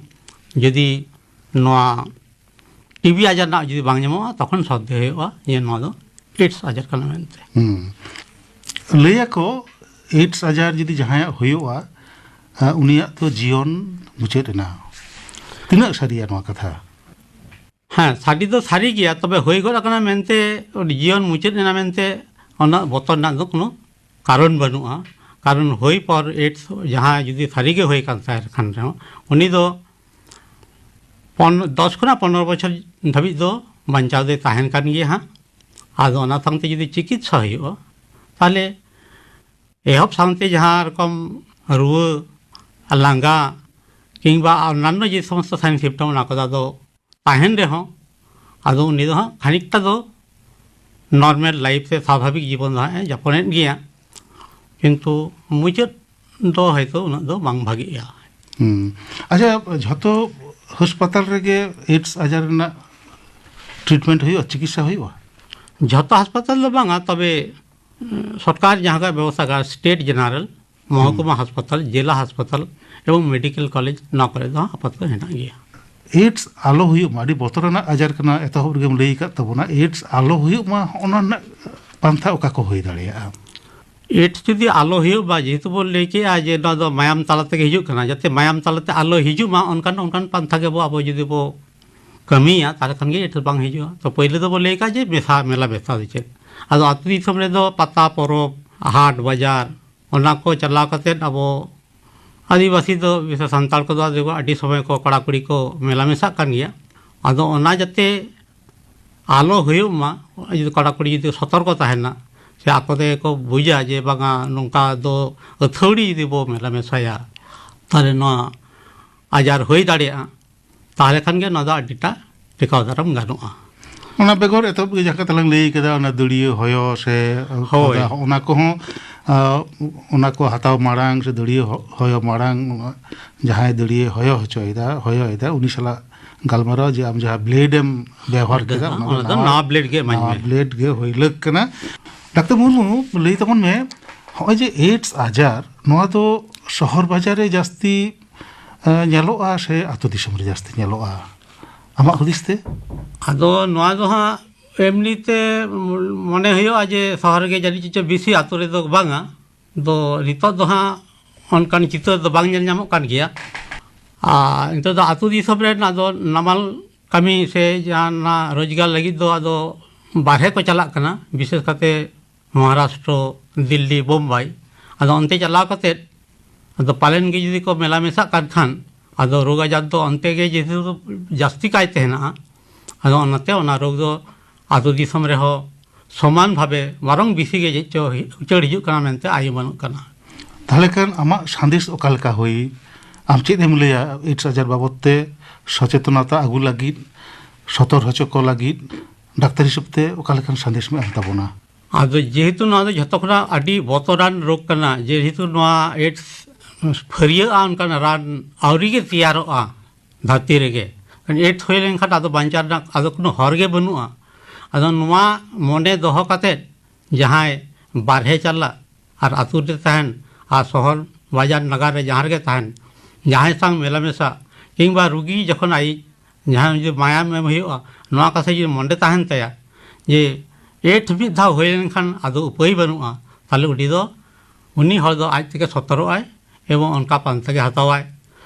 ᱡᱩᱫᱤ ᱱᱚᱣᱟ ᱴᱤᱵᱤ ᱟᱡᱟᱨ ᱨᱮᱱᱟᱜ ᱡᱩᱫᱤ ᱵᱟᱝ ᱧᱟᱢᱚᱜᱼᱟ, ᱛᱚᱠᱷᱚᱱ ᱥᱚᱱᱫᱮᱦ ᱦᱩᱭᱩᱜᱼᱟ ᱡᱮ ᱱᱚᱣᱟ ᱫᱚ ᱮᱰᱥ ᱟᱡᱟᱨ ᱠᱟᱱᱟ ᱢᱮᱱᱛᱮ᱾ ᱦᱩᱸ᱾ ᱞᱟᱹᱭᱟᱠᱚ ᱮᱰᱥ ᱟᱡᱟᱨ ᱡᱩᱫᱤ ᱡᱟᱦᱟᱸᱭᱟᱜ ᱦᱩᱭᱩᱜᱼᱟ, ᱟ, ᱩᱱᱤᱭᱟᱜ ᱫᱚ ᱡᱤᱭᱚᱱ ᱢᱩᱪᱟᱹᱫ ᱮᱱᱟ᱾ ᱛᱤᱱᱟᱹᱜ ᱥᱟᱹᱨᱤᱭᱟ ᱱᱚᱣᱟ ᱠᱟᱛᱷᱟ? ᱦᱮᱸ, ᱥᱟᱹᱨᱤ ᱫᱚ ᱥᱟᱹᱨᱤ ᱜᱮᱭᱟ, ᱛᱚᱵᱮ ᱦᱩᱭ ᱜᱚᱫ ᱟᱠᱟᱱᱟ ᱢᱮᱱᱛᱮ ᱡᱤᱭᱚᱱ ᱢᱩᱪᱟᱹᱫ ᱮᱱᱟ ᱢᱮᱱᱛᱮ ᱩᱱᱟᱹᱜ ᱵᱚᱛᱚᱨ ᱨᱮᱱᱟᱜ ᱫᱚ ᱠᱳᱱᱳ ᱠᱟᱨᱚᱱ ᱵᱟᱹᱱᱩᱜᱼᱟ᱾ ᱠᱟᱨᱚᱱ ᱦᱩᱭ ᱯᱚᱨ ᱮᱰᱥ ᱡᱟᱦᱟᱸᱭ ᱡᱩᱫᱤ ᱥᱟᱹᱨᱤ ᱜᱮ ᱦᱩᱭ ᱠᱟᱱ ᱛᱟᱭ ᱠᱷᱟᱱ ᱨᱮᱦᱚᱸ, ᱩᱱᱤ ᱫᱚ ᱯᱚᱱ-, ᱫᱚᱥ ᱠᱷᱚᱱᱟᱜ ᱯᱚᱱᱨᱚ ᱵᱚᱪᱷᱚᱨ ᱫᱷᱟᱹᱵᱤᱡ ᱫᱚ ᱵᱟᱧᱪᱟᱣ ᱫᱚᱭ ᱛᱟᱦᱮᱱ ᱠᱟᱱ ᱜᱮᱭᱟ ᱦᱟᱸᱜ᱾ ᱟᱫᱚ ᱚᱱᱟ ᱥᱟᱶᱛᱮ ᱡᱩᱫᱤ ᱪᱤᱠᱤᱛᱥᱟ ᱦᱩᱭᱩᱜᱼᱟ, ᱛᱟᱦᱚᱞᱮ ᱮᱦᱚᱵ ᱥᱟᱶᱛᱮ ᱡᱟᱦᱟᱸ ᱨᱚᱠᱚᱢ ᱨᱩᱣᱟᱹ, ᱞᱟᱸᱜᱟ, ᱠᱤᱝᱵᱟ ᱚᱱᱱᱟᱱᱚ ᱡᱮ ᱥᱚᱢᱚᱥᱛᱚ ᱥᱟᱭᱤᱱ ᱥᱤᱢᱯᱴᱚᱢ, ᱚᱱᱟ ᱠᱚᱫᱚ ᱟᱫᱚ ᱛᱟᱦᱮᱱ ᱨᱮᱦᱚᱸ, ᱟᱫᱚ ᱩᱱᱤ ᱫᱚ ᱦᱟᱸᱜ ᱠᱷᱟᱹᱱᱤᱠᱴᱟ ᱫᱚ ᱱᱚᱨᱢᱟᱞ ᱞᱟᱭᱤᱯᱷ ᱥᱮ ᱥᱟᱵᱷᱟᱵᱤᱠ ᱡᱤᱵᱚᱱ ᱫᱚ ᱦᱟᱸᱜ ᱮ ᱡᱟᱯᱚᱱᱮᱫ ᱜᱮᱭᱟ᱾ ᱠᱤᱱᱛᱩ ᱢᱩᱪᱟᱹᱫ ᱫᱚ ᱦᱚᱭᱛᱳ ᱩᱱᱟᱹᱜ ᱫᱚ ᱵᱟᱝ ᱵᱷᱟᱜᱮᱜᱼᱟ᱾ ᱦᱩᱸ᱾ ᱟᱪᱪᱷᱟ, ᱡᱷᱚᱛᱚ ᱦᱟᱥᱯᱟᱛᱟᱞ ᱨᱮᱜᱮ ᱮᱰᱥ ᱟᱡᱟᱨ ᱨᱮᱱᱟᱜ ᱴᱨᱤᱴᱢᱮᱱᱴ ᱦᱩᱭᱩᱜᱼᱟ, ᱪᱤᱠᱤᱛᱥᱟ ᱦᱩᱭᱩᱜᱼᱟ? ᱡᱷᱚᱛᱚ ᱦᱟᱥᱯᱟᱛᱟᱞ ᱫᱚ ᱵᱟᱝᱟ, ᱛᱚᱵᱮ ᱩᱸ, ᱥᱚᱨᱠᱟᱨ ᱡᱟᱦᱟᱸ ᱠᱚ ᱵᱮᱵᱚᱥᱛᱷᱟ ᱟᱠᱟᱫᱟ, ᱥᱴᱮᱴ ᱡᱮᱱᱟᱨᱟᱞ, ᱢᱚᱦᱚᱠᱩᱢᱟ ᱦᱟᱥᱯᱟᱛᱟᱞ, ᱡᱮᱞᱟ ᱦᱟᱥᱯᱟᱛᱟᱞ ᱮᱵᱚᱝ ᱢᱮᱰᱤᱠᱮᱞ ᱠᱚᱞᱮᱡᱽ, ᱱᱚᱣᱟ ᱠᱚᱨᱮ ᱫᱚ ᱟᱯᱟᱛᱚᱛᱚ ᱦᱮᱱᱟᱜ ᱜᱮᱭᱟ᱾ ᱮᱰᱥ ᱟᱞᱚ ᱦᱩᱭᱩᱜ ᱢᱟ, ᱟᱹᱰᱤ ᱵᱚᱛᱚᱨᱟᱱᱟᱜ ᱟᱡᱟᱨ ᱠᱟᱱᱟ, ᱮᱛᱚᱦᱚᱵ ᱨᱮᱜᱮᱢ ᱞᱟᱹᱭ ᱟᱠᱟᱫ ᱛᱟᱵᱚᱱᱟ᱾ ᱮᱰᱥ ᱟᱞᱚ ᱦᱩᱭᱩᱜ ᱢᱟ, ᱚᱱᱟ ᱨᱮᱱᱟᱜ ᱯᱟᱱᱛᱷᱟ ᱚᱠᱟ ᱠᱚ ᱦᱩᱭ ᱫᱟᱲᱮᱭᱟᱜᱼᱟ? ᱮᱰᱥ ᱡᱩᱫᱤ ᱟᱞᱚ ᱦᱩᱭᱩᱜ ᱢᱟ, ᱡᱮᱦᱮᱛᱩ ᱵᱚᱱ ᱞᱟᱹᱭ ᱠᱮᱜᱼᱟ ᱡᱮ ᱱᱚᱣᱟ ᱫᱚ ᱢᱟᱭᱟᱢ ᱛᱟᱞᱟ ᱛᱮᱜᱮ ᱦᱤᱡᱩᱜ ᱠᱟᱱᱟ, ᱡᱟᱛᱮ ᱢᱟᱭᱟᱢ ᱛᱟᱞᱟᱛᱮ ᱟᱞᱚ ᱦᱤᱡᱩᱜ ᱢᱟ, ᱚᱱᱠᱟᱱ ᱚᱱᱠᱟᱱ ᱯᱟᱱᱛᱷᱟ ᱜᱮᱵᱚ ᱟᱵᱚ ᱡᱩᱫᱤ ᱵᱚ ᱠᱟᱹᱢᱤᱭᱟ, ᱛᱟᱦᱚᱞᱮ ᱠᱷᱟᱱ ᱜᱮ ᱮᱰᱥ ᱵᱟᱝ ᱦᱤᱡᱩᱜᱼᱟ᱾ ᱛᱚ, ᱯᱳᱭᱞᱳ ᱫᱚᱵᱚ ᱞᱟᱹᱭ ᱠᱟᱜᱼᱟ ᱡᱮ ᱢᱮᱥᱟ, ᱢᱮᱞᱟ ᱢᱮᱥᱟ ᱫᱚ ᱪᱮᱫ? ᱟᱫᱚ ᱟᱹᱛᱩ ᱫᱤᱥᱚᱢ ᱨᱮᱫᱚ ᱯᱟᱛᱟ ᱯᱚᱨᱚᱵᱽ, ᱦᱟᱴ ᱵᱟᱡᱟᱨ, ᱚᱱᱟ ᱠᱚ ᱪᱟᱞᱟᱣ ᱠᱟᱛᱮᱫ ᱟᱵᱚ ᱟᱹᱫᱤᱵᱟᱹᱥᱤ ᱫᱚ, ᱵᱤᱥᱮᱥ ᱥᱟᱱᱛᱟᱲ ᱠᱚᱫᱚ ᱟᱹᱰᱤ, ᱟᱹᱰᱤ ᱥᱚᱢᱚᱭ ᱠᱚ ᱠᱚᱲᱟ ᱠᱩᱲᱤ ᱠᱚ ᱢᱮᱞᱟ ᱢᱮᱥᱟᱜ ᱠᱟᱱ ᱜᱮᱭᱟ᱾ ᱟᱫᱚ ᱚᱱᱟ ᱡᱟᱛᱮ ᱟᱞᱚ ᱦᱩᱭᱩᱜ ᱢᱟ, ᱡᱩᱫᱤ ᱠᱚᱲᱟ ᱠᱩᱲᱤ ᱡᱩᱫᱤ ᱥᱚᱛᱚᱨᱠᱚ ᱛᱟᱦᱮᱱᱟ, ᱥᱮ ᱟᱠᱚ ᱛᱮᱜᱮ ᱠᱚ ᱵᱩᱡᱟ ᱡᱮ ᱵᱟᱝᱟ, ᱱᱚᱝᱠᱟ ᱫᱚ ᱟᱹᱛᱷᱟᱹᱣᱲᱤ ᱡᱩᱫᱤ ᱵᱚ ᱢᱮᱞᱟ ᱢᱮᱥᱟᱭᱟ, ᱛᱟᱦᱚᱞᱮ ᱱᱚᱣᱟ ᱟᱡᱟᱨ ᱦᱩᱭ ᱫᱟᱲᱮᱭᱟᱜᱼᱟ, ᱛᱟᱦᱚᱞᱮ ᱠᱷᱟᱱ ᱜᱮ ᱱᱚᱣᱟ ᱫᱚ ᱟᱹᱰᱤᱴᱟ ᱴᱮᱠᱟᱣ ᱫᱟᱨᱟᱢ ᱜᱟᱱᱚᱜᱼᱟ᱾ ᱚᱱᱟ ᱵᱮᱜᱚᱨ ᱮᱛᱚᱦᱚᱵ ᱜᱮ ᱡᱟᱦᱟᱸ ᱠᱟᱛᱷᱟ ᱞᱟᱝ ᱞᱟᱹᱭ ᱠᱮᱫᱟ, ᱚᱱᱟ ᱫᱟᱹᱲᱭᱟᱹ ᱦᱚᱭᱚ ᱥᱮ ᱦᱳᱭ᱾ ᱚᱱᱟ ᱠᱚᱦᱚᱸ, ᱟ, ᱚᱱᱟ ᱠᱚ ᱦᱟᱛᱟᱣ ᱢᱟᱲᱟᱝ ᱥᱮ ᱫᱟᱹᱲᱭᱟᱹ ᱦᱚ-, ᱦᱚᱭᱚ ᱢᱟᱲᱟᱝ, ᱚᱱᱟ ᱡᱟᱦᱟᱸᱭ ᱫᱟᱹᱲᱭᱟᱹ ᱦᱚᱭᱚ ᱦᱚᱪᱚᱭᱮᱫᱟ, ᱦᱚᱭᱚᱭᱮᱫᱟ, ᱩᱱᱤ ᱥᱟᱞᱟᱜ ᱜᱟᱞᱢᱟᱨᱟᱣ ᱡᱮ ᱟᱢ ᱡᱟᱦᱟᱸ ᱵᱞᱮᱰ ᱮᱢ ᱵᱮᱣᱦᱟᱨ ᱠᱮᱫᱟ, ᱚᱱᱟ ᱫᱚ ᱱᱟᱣᱟ ᱵᱞᱮᱰ ᱜᱮ ᱮᱢᱟᱹᱧ ᱱᱟᱣᱟ ᱢᱮ᱾ ᱵᱞᱮᱰ ᱜᱮ ᱦᱩᱭ ᱞᱟᱹᱠ ᱠᱟᱱᱟ᱾ ᱰᱟᱠᱛᱟᱨ ᱢᱩᱨᱢᱩ, ᱞᱟᱹᱭ ᱛᱟᱵᱚᱱ ᱢᱮ, ᱦᱚᱸᱜᱼᱚᱭ ᱡᱮ ᱮᱰᱥ ᱟᱡᱟᱨ, ᱱᱚᱣᱟ ᱫᱚ ᱥᱚᱦᱚᱨ ᱵᱟᱡᱟᱨ ᱨᱮ ᱡᱟᱹᱥᱛᱤ ᱧᱮᱞᱚᱜᱼᱟ ᱥᱮ ᱟᱹᱛᱩ ᱫᱤᱥᱚᱢ ᱨᱮ ᱡᱟᱹᱥᱛᱤ ᱧᱮᱞᱚᱜᱼᱟ, ᱟᱢᱟᱜ ᱦᱩᱫᱤᱥ ᱛᱮ? ᱟᱫᱚ ᱱᱚᱣᱟ ᱫᱚ ᱦᱟᱸᱜ ᱮᱢᱱᱤ ᱛᱮ ᱢᱚᱱᱮ ᱦᱩᱭᱩᱜᱼᱟ ᱡᱮ ᱥᱚᱦᱚᱨ ᱨᱮᱜᱮ ᱡᱟᱹᱱᱤᱡ ᱪᱚ ᱵᱮᱥᱤ, ᱟᱹᱛᱩ ᱨᱮᱫᱚ ᱵᱟᱝᱟ᱾ ᱫᱚ ᱱᱤᱛᱚᱜ ᱫᱚ ᱦᱟᱸᱜ ᱚᱱᱠᱟᱱ ᱪᱤᱛᱟᱹᱨ ᱫᱚ ᱵᱟᱝ ᱧᱮᱞ ᱧᱟᱢᱚᱜ ᱠᱟᱱ ᱜᱮᱭᱟ᱾ ᱟᱨ ᱱᱤᱛᱚᱜ ᱫᱚ ᱟᱹᱛᱩ ᱫᱤᱥᱚᱢ ᱨᱮᱱᱟᱜ ᱫᱚ ᱱᱟᱢᱟᱞ ᱠᱟᱹᱢᱤ ᱥᱮ ᱡᱟᱦᱟᱱᱟᱜ ᱨᱳᱡᱽᱜᱟᱨ ᱞᱟᱹᱜᱤᱫ ᱫᱚ ᱟᱫᱚ ᱵᱟᱨᱦᱮ ᱠᱚ ᱪᱟᱞᱟᱜ ᱠᱟᱱᱟ, ᱵᱤᱥᱮᱥ ᱠᱟᱛᱮ ᱢᱚᱦᱟᱨᱟᱥᱴᱨᱚ, ᱫᱤᱞᱞᱤ, ᱵᱳᱢᱵᱟᱭ᱾ ᱟᱫᱚ ᱚᱱᱛᱮ ᱪᱟᱞᱟᱣ ᱠᱟᱛᱮ ᱟᱫᱚ ᱯᱟᱞᱮᱱ ᱜᱮ ᱡᱩᱫᱤ ᱠᱚ ᱢᱮᱞᱟ ᱢᱮᱥᱟᱜ ᱠᱟᱱ ᱠᱷᱟᱱ, ᱟᱫᱚ ᱨᱳᱜᱽ ᱟᱡᱟᱨ ᱫᱚ ᱚᱱᱛᱮ ᱜᱮ ᱡᱮᱦᱮᱛᱩ ᱡᱟᱹᱥᱛᱤ ᱠᱟᱭᱛᱮ ᱦᱮᱱᱟᱜᱼᱟ᱾ ᱟᱫᱚ ᱚᱱᱟᱛᱮ ᱚᱱᱟ ᱨᱳᱜᱽ ᱫᱚ ᱟᱹᱛᱩ ᱫᱤᱥᱚᱢ ᱨᱮᱦᱚᱸ ᱥᱚᱢᱟᱱ ᱵᱷᱟᱵᱮ ᱵᱚᱨᱚᱝ ᱵᱮᱥᱤ ᱜᱮ ᱪᱮᱫ ᱪᱚ ᱩᱪᱟᱹᱲ ᱦᱤᱡᱩᱜ ᱠᱟᱱᱟ ᱢᱮᱱᱛᱮ ᱟᱭ ᱩᱢᱟᱹᱱᱚᱜ ᱠᱟᱱᱟ᱾ ᱛᱟᱦᱚᱞᱮ ᱠᱷᱟᱱ ᱟᱢᱟᱜ ᱥᱟᱸᱫᱮᱥ ᱚᱠᱟ ᱞᱮᱠᱟ ᱦᱩᱭ? ᱟᱢ ᱪᱮᱫ ᱮᱢ ᱞᱟᱹᱭᱟ ᱮᱰᱥ ᱟᱡᱟᱨ ᱵᱟᱵᱚᱫ ᱛᱮ ᱥᱚᱪᱮᱛᱚᱱᱚᱛᱟ ᱟᱹᱜᱩ ᱞᱟᱹᱜᱤᱫ, ᱥᱚᱛᱚᱨ ᱦᱚᱪᱚ ᱠᱚ ᱞᱟᱹᱜᱤᱫ ᱰᱟᱠᱛᱟᱨ ᱦᱤᱥᱟᱹᱵ ᱛᱮ ᱚᱠᱟ ᱞᱮᱠᱟᱱ ᱥᱟᱸᱫᱮᱥ ᱮᱢ ᱮᱢ ᱛᱟᱵᱚᱱᱟ? ᱟᱫᱚ ᱡᱮᱦᱮᱛᱩ ᱱᱚᱣᱟ ᱫᱚ ᱡᱷᱚᱛᱚ ᱠᱷᱚᱱᱟᱜ ᱟᱹᱰᱤ ᱵᱚᱛᱚᱨᱟᱱ ᱨᱳᱜᱽ ᱠᱟᱱᱟ, ᱡᱮᱦᱮᱛᱩ ᱱᱚᱣᱟ ᱮᱰᱥ ᱯᱷᱟᱹᱨᱭᱟᱹᱜᱼᱟ ᱚᱱᱠᱟᱱ ᱨᱟᱱ ᱟᱹᱣᱨᱤ ᱜᱮ ᱛᱮᱭᱟᱨᱚᱜᱼᱟ ᱫᱷᱟᱹᱨᱛᱤ ᱨᱮᱜᱮ᱾ ᱮᱰᱥ ᱦᱩᱭ ᱞᱮᱱᱠᱷᱟᱱ ᱟᱫᱚ ᱵᱟᱧᱪᱟᱣ ᱨᱮᱱᱟᱜ ᱟᱫᱚ ᱠᱳᱱᱳ ᱦᱚᱨ ᱜᱮ ᱵᱟᱹᱱᱩᱜᱼᱟ᱾ ᱟᱫᱚ ᱱᱚᱣᱟ ᱢᱚᱱᱮ ᱫᱚᱦᱚ ᱠᱟᱛᱮᱫ ᱡᱟᱦᱟᱸᱭ ᱵᱟᱨᱦᱮ ᱪᱟᱞᱟᱜ ᱟᱨ ᱟᱹᱛᱩ ᱨᱮ ᱛᱟᱦᱮᱱ ᱟᱨ ᱥᱚᱦᱚᱨ ᱵᱟᱡᱟᱨ ᱱᱟᱜᱟᱨ ᱨᱮ ᱡᱟᱦᱟᱸ ᱨᱮᱜᱮ ᱛᱟᱦᱮᱱ, ᱡᱟᱦᱟᱸᱭ ᱥᱟᱶ ᱢᱮᱞᱟ ᱢᱮᱥᱟ ᱠᱤᱝᱵᱟ ᱨᱩᱜᱤ ᱡᱚᱠᱷᱚᱱ ᱟᱭᱤᱡ ᱡᱟᱦᱟᱸ ᱡᱩᱫᱤ ᱢᱟᱭᱟᱢ ᱮᱢ ᱦᱩᱭᱩᱜᱼᱟ, ᱱᱚᱣᱟ ᱠᱟᱛᱷᱟ ᱡᱩᱫᱤ ᱢᱚᱱᱮ ᱛᱟᱦᱮᱱ ᱛᱟᱭᱟ ᱡᱮ ᱮᱰᱥ ᱢᱤᱫ ᱫᱷᱟᱣ ᱦᱩᱭ ᱞᱮᱱᱠᱷᱟᱱ ᱟᱫᱚ ᱩᱯᱟᱹᱭ ᱵᱟᱹᱱᱩᱜᱼᱟ, ᱛᱟᱦᱚᱞᱮ ᱩᱱᱤ ᱫᱚ, ᱩᱱᱤ ᱦᱚᱲ ᱫᱚ ᱟᱡ ᱛᱮᱜᱮ ᱥᱚᱛᱚᱨᱚᱜᱼᱟᱭ ᱮᱵᱚᱝ ᱚᱱᱠᱟ ᱯᱟᱱᱛᱷᱟ ᱜᱮ ᱦᱟᱛᱟᱣᱟᱭ᱾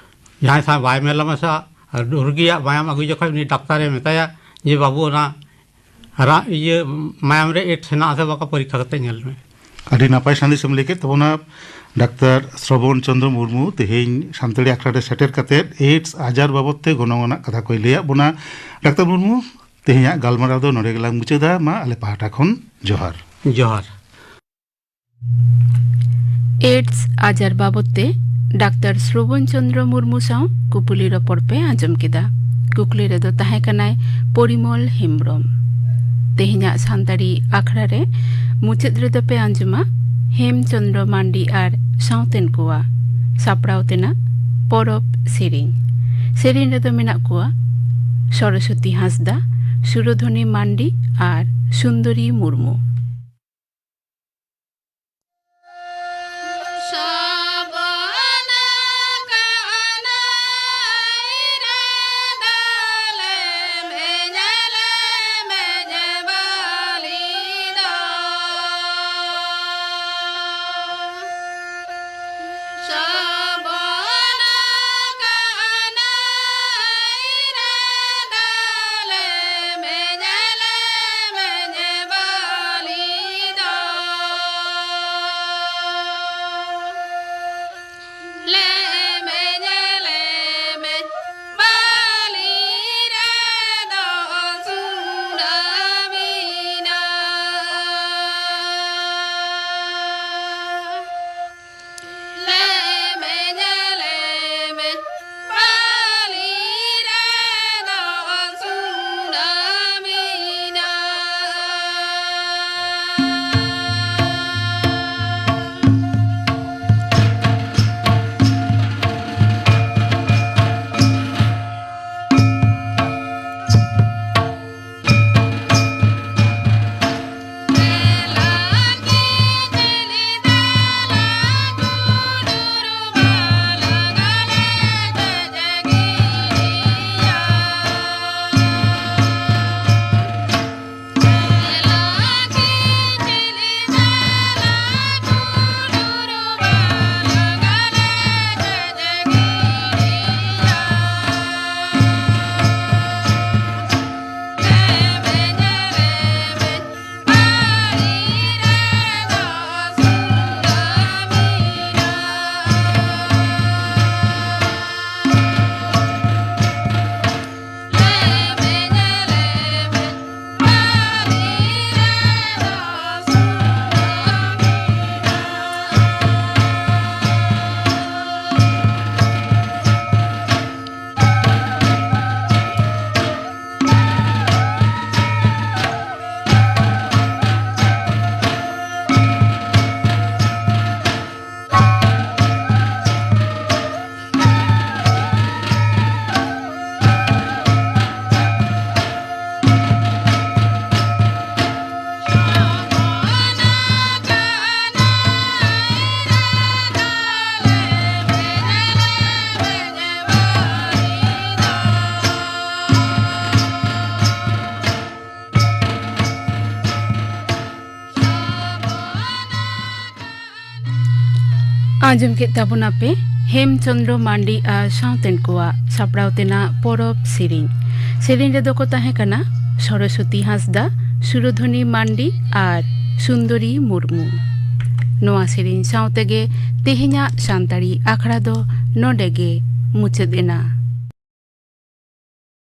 ᱡᱟᱦᱟᱸᱭ ᱥᱟᱶ ᱵᱟᱭ ᱢᱮᱞᱟ ᱢᱮᱥᱟ, ᱨᱩᱜᱤᱭᱟᱜ ᱢᱟᱭᱟᱢ ᱟᱹᱜᱩ ᱡᱚᱠᱷᱚᱱ ᱩᱱᱤ ᱰᱟᱠᱛᱟᱨᱮ ᱢᱮᱛᱟᱭᱟ ᱡᱮ, "ᱵᱟᱹᱵᱩ, ᱚᱱᱟ ᱨᱟᱜ ᱤᱭᱟᱹ ᱢᱟᱭᱟᱢ ᱨᱮ ᱮᱰᱥ ᱦᱮᱱᱟᱜ ᱟᱥᱮ ᱵᱟᱝ ᱯᱚᱨᱤᱠᱠᱷᱟ ᱠᱟᱛᱮ ᱧᱮᱞ ᱢᱮ᱾" ᱟᱹᱰᱤ ᱱᱟᱯᱟᱭ ᱥᱟᱸᱫᱮᱥ ᱮᱢ ᱞᱟᱹᱭ ᱠᱮᱫ ᱛᱟᱵᱚᱱᱟ ᱰᱟᱠᱛᱟᱨ ᱥᱨᱚᱵᱚᱱ ᱪᱚᱸᱫᱽᱨᱚ ᱢᱩᱨᱢᱩ, ᱛᱮᱦᱮᱧ ᱥᱟᱱᱛᱟᱲᱤ ᱟᱠᱷᱲᱟ ᱨᱮ ᱥᱮᱴᱮᱨ ᱠᱟᱛᱮ ᱮᱰᱥ ᱟᱡᱟᱨ ᱵᱟᱵᱚᱫ ᱛᱮ ᱜᱚᱱᱚᱝ ᱟᱱᱟᱜ ᱠᱟᱛᱷᱟ ᱠᱚᱭ ᱞᱟᱹᱭᱟᱫ ᱵᱚᱱᱟ᱾ ᱰᱟᱠᱛᱟᱨ ᱢᱩᱨᱢᱩ, ᱛᱮᱦᱮᱧᱟᱜ ᱜᱟᱞᱢᱟᱨᱟᱣ ᱫᱚ ᱱᱚᱰᱮ ᱜᱮᱞᱟᱝ ᱢᱩᱪᱟᱹᱫᱟ᱾ ᱢᱟ ᱟᱞᱮ ᱯᱟᱦᱴᱟ ᱠᱷᱚᱱ ᱡᱚᱦᱟᱨ᱾ ᱡᱚᱦᱟᱨ᱾ ᱮᱰᱥ ᱟᱡᱟᱨ ᱵᱟᱵᱚᱫ ᱛᱮ ᱰᱟᱠᱛᱟᱨ ᱥᱨᱚᱵᱚᱱ ᱪᱚᱸᱫᱽᱨᱚ ᱢᱩᱨᱢᱩ ᱥᱟᱶ ᱠᱩᱯᱩᱞᱤ ᱨᱚᱯᱚᱲ ᱯᱮ ᱟᱸᱡᱚᱢ ᱠᱮᱫᱟ᱾ ᱠᱩᱠᱞᱤ ᱨᱮᱫᱚ ᱛᱟᱦᱮᱸ ᱠᱟᱱᱟᱭ ᱯᱚᱨᱤᱢᱚᱞ ᱦᱮᱢᱵᱽᱨᱚᱢ᱾ ᱛᱮᱦᱮᱧᱟᱜ ᱥᱟᱱᱛᱟᱲᱤ ᱟᱠᱷᱲᱟ ᱨᱮ ᱢᱩᱪᱟᱹᱫ ᱨᱮᱫᱚ ᱯᱮ ᱟᱸᱡᱚᱢᱟ ᱦᱮᱢ ᱪᱚᱸᱫᱽᱨᱚ ᱢᱟᱱᱰᱤ ᱟᱨ ᱥᱟᱶᱛᱮᱱ ᱠᱚᱣᱟᱜ ᱥᱟᱯᱲᱟᱣ ᱛᱮᱱᱟᱜ ᱯᱚᱨᱚᱵᱽ ᱥᱮᱨᱮᱧ᱾ ᱥᱮᱨᱮᱧ ᱨᱮᱫᱚ ᱢᱮᱱᱟᱜ ᱠᱚᱣᱟ ᱥᱚᱨᱚᱥᱚᱛᱤ ᱦᱟᱸᱥᱫᱟ, ᱥᱩᱨᱚᱫᱷᱚᱱᱤ ᱢᱟᱱᱰᱤ ᱟᱨ ᱥᱩᱱᱫᱚᱨᱤ ᱢᱩᱨᱢᱩ᱾ ᱟᱸᱡᱚᱢ ᱠᱮᱫ ᱛᱟᱵᱚᱱᱟᱯᱮ ᱦᱮᱢᱪᱚᱸᱫᱽᱨᱚ ᱢᱟᱱᱰᱤ ᱟᱨ ᱥᱟᱶᱛᱮᱱ ᱠᱚᱣᱟᱜ ᱥᱟᱯᱲᱟᱣ ᱛᱮᱱᱟᱜ ᱯᱚᱨᱚᱵᱽ ᱥᱮᱨᱮᱧ᱾ ᱥᱮᱨᱮᱧ ᱨᱮᱫᱚ ᱠᱚ ᱛᱟᱦᱮᱸ ᱠᱟᱱᱟ ᱥᱚᱨᱚᱥᱚᱛᱤ ᱦᱟᱸᱥᱫᱟ, ᱥᱩᱨᱚᱫᱷᱚᱱᱤ ᱢᱟᱱᱰᱤ ᱟᱨ ᱥᱩᱱᱫᱚᱨᱤ ᱢᱩᱨᱢᱩ᱾ ᱱᱚᱣᱟ ᱥᱮᱨᱮᱧ ᱥᱟᱶ ᱛᱮᱜᱮ ᱛᱮᱦᱮᱧᱟᱜ ᱥᱟᱱᱛᱟᱲᱤ ᱟᱠᱷᱲᱟ ᱫᱚ ᱱᱚᱰᱮ ᱜᱮ ᱢᱩᱪᱟᱹᱫ ᱮᱱᱟ᱾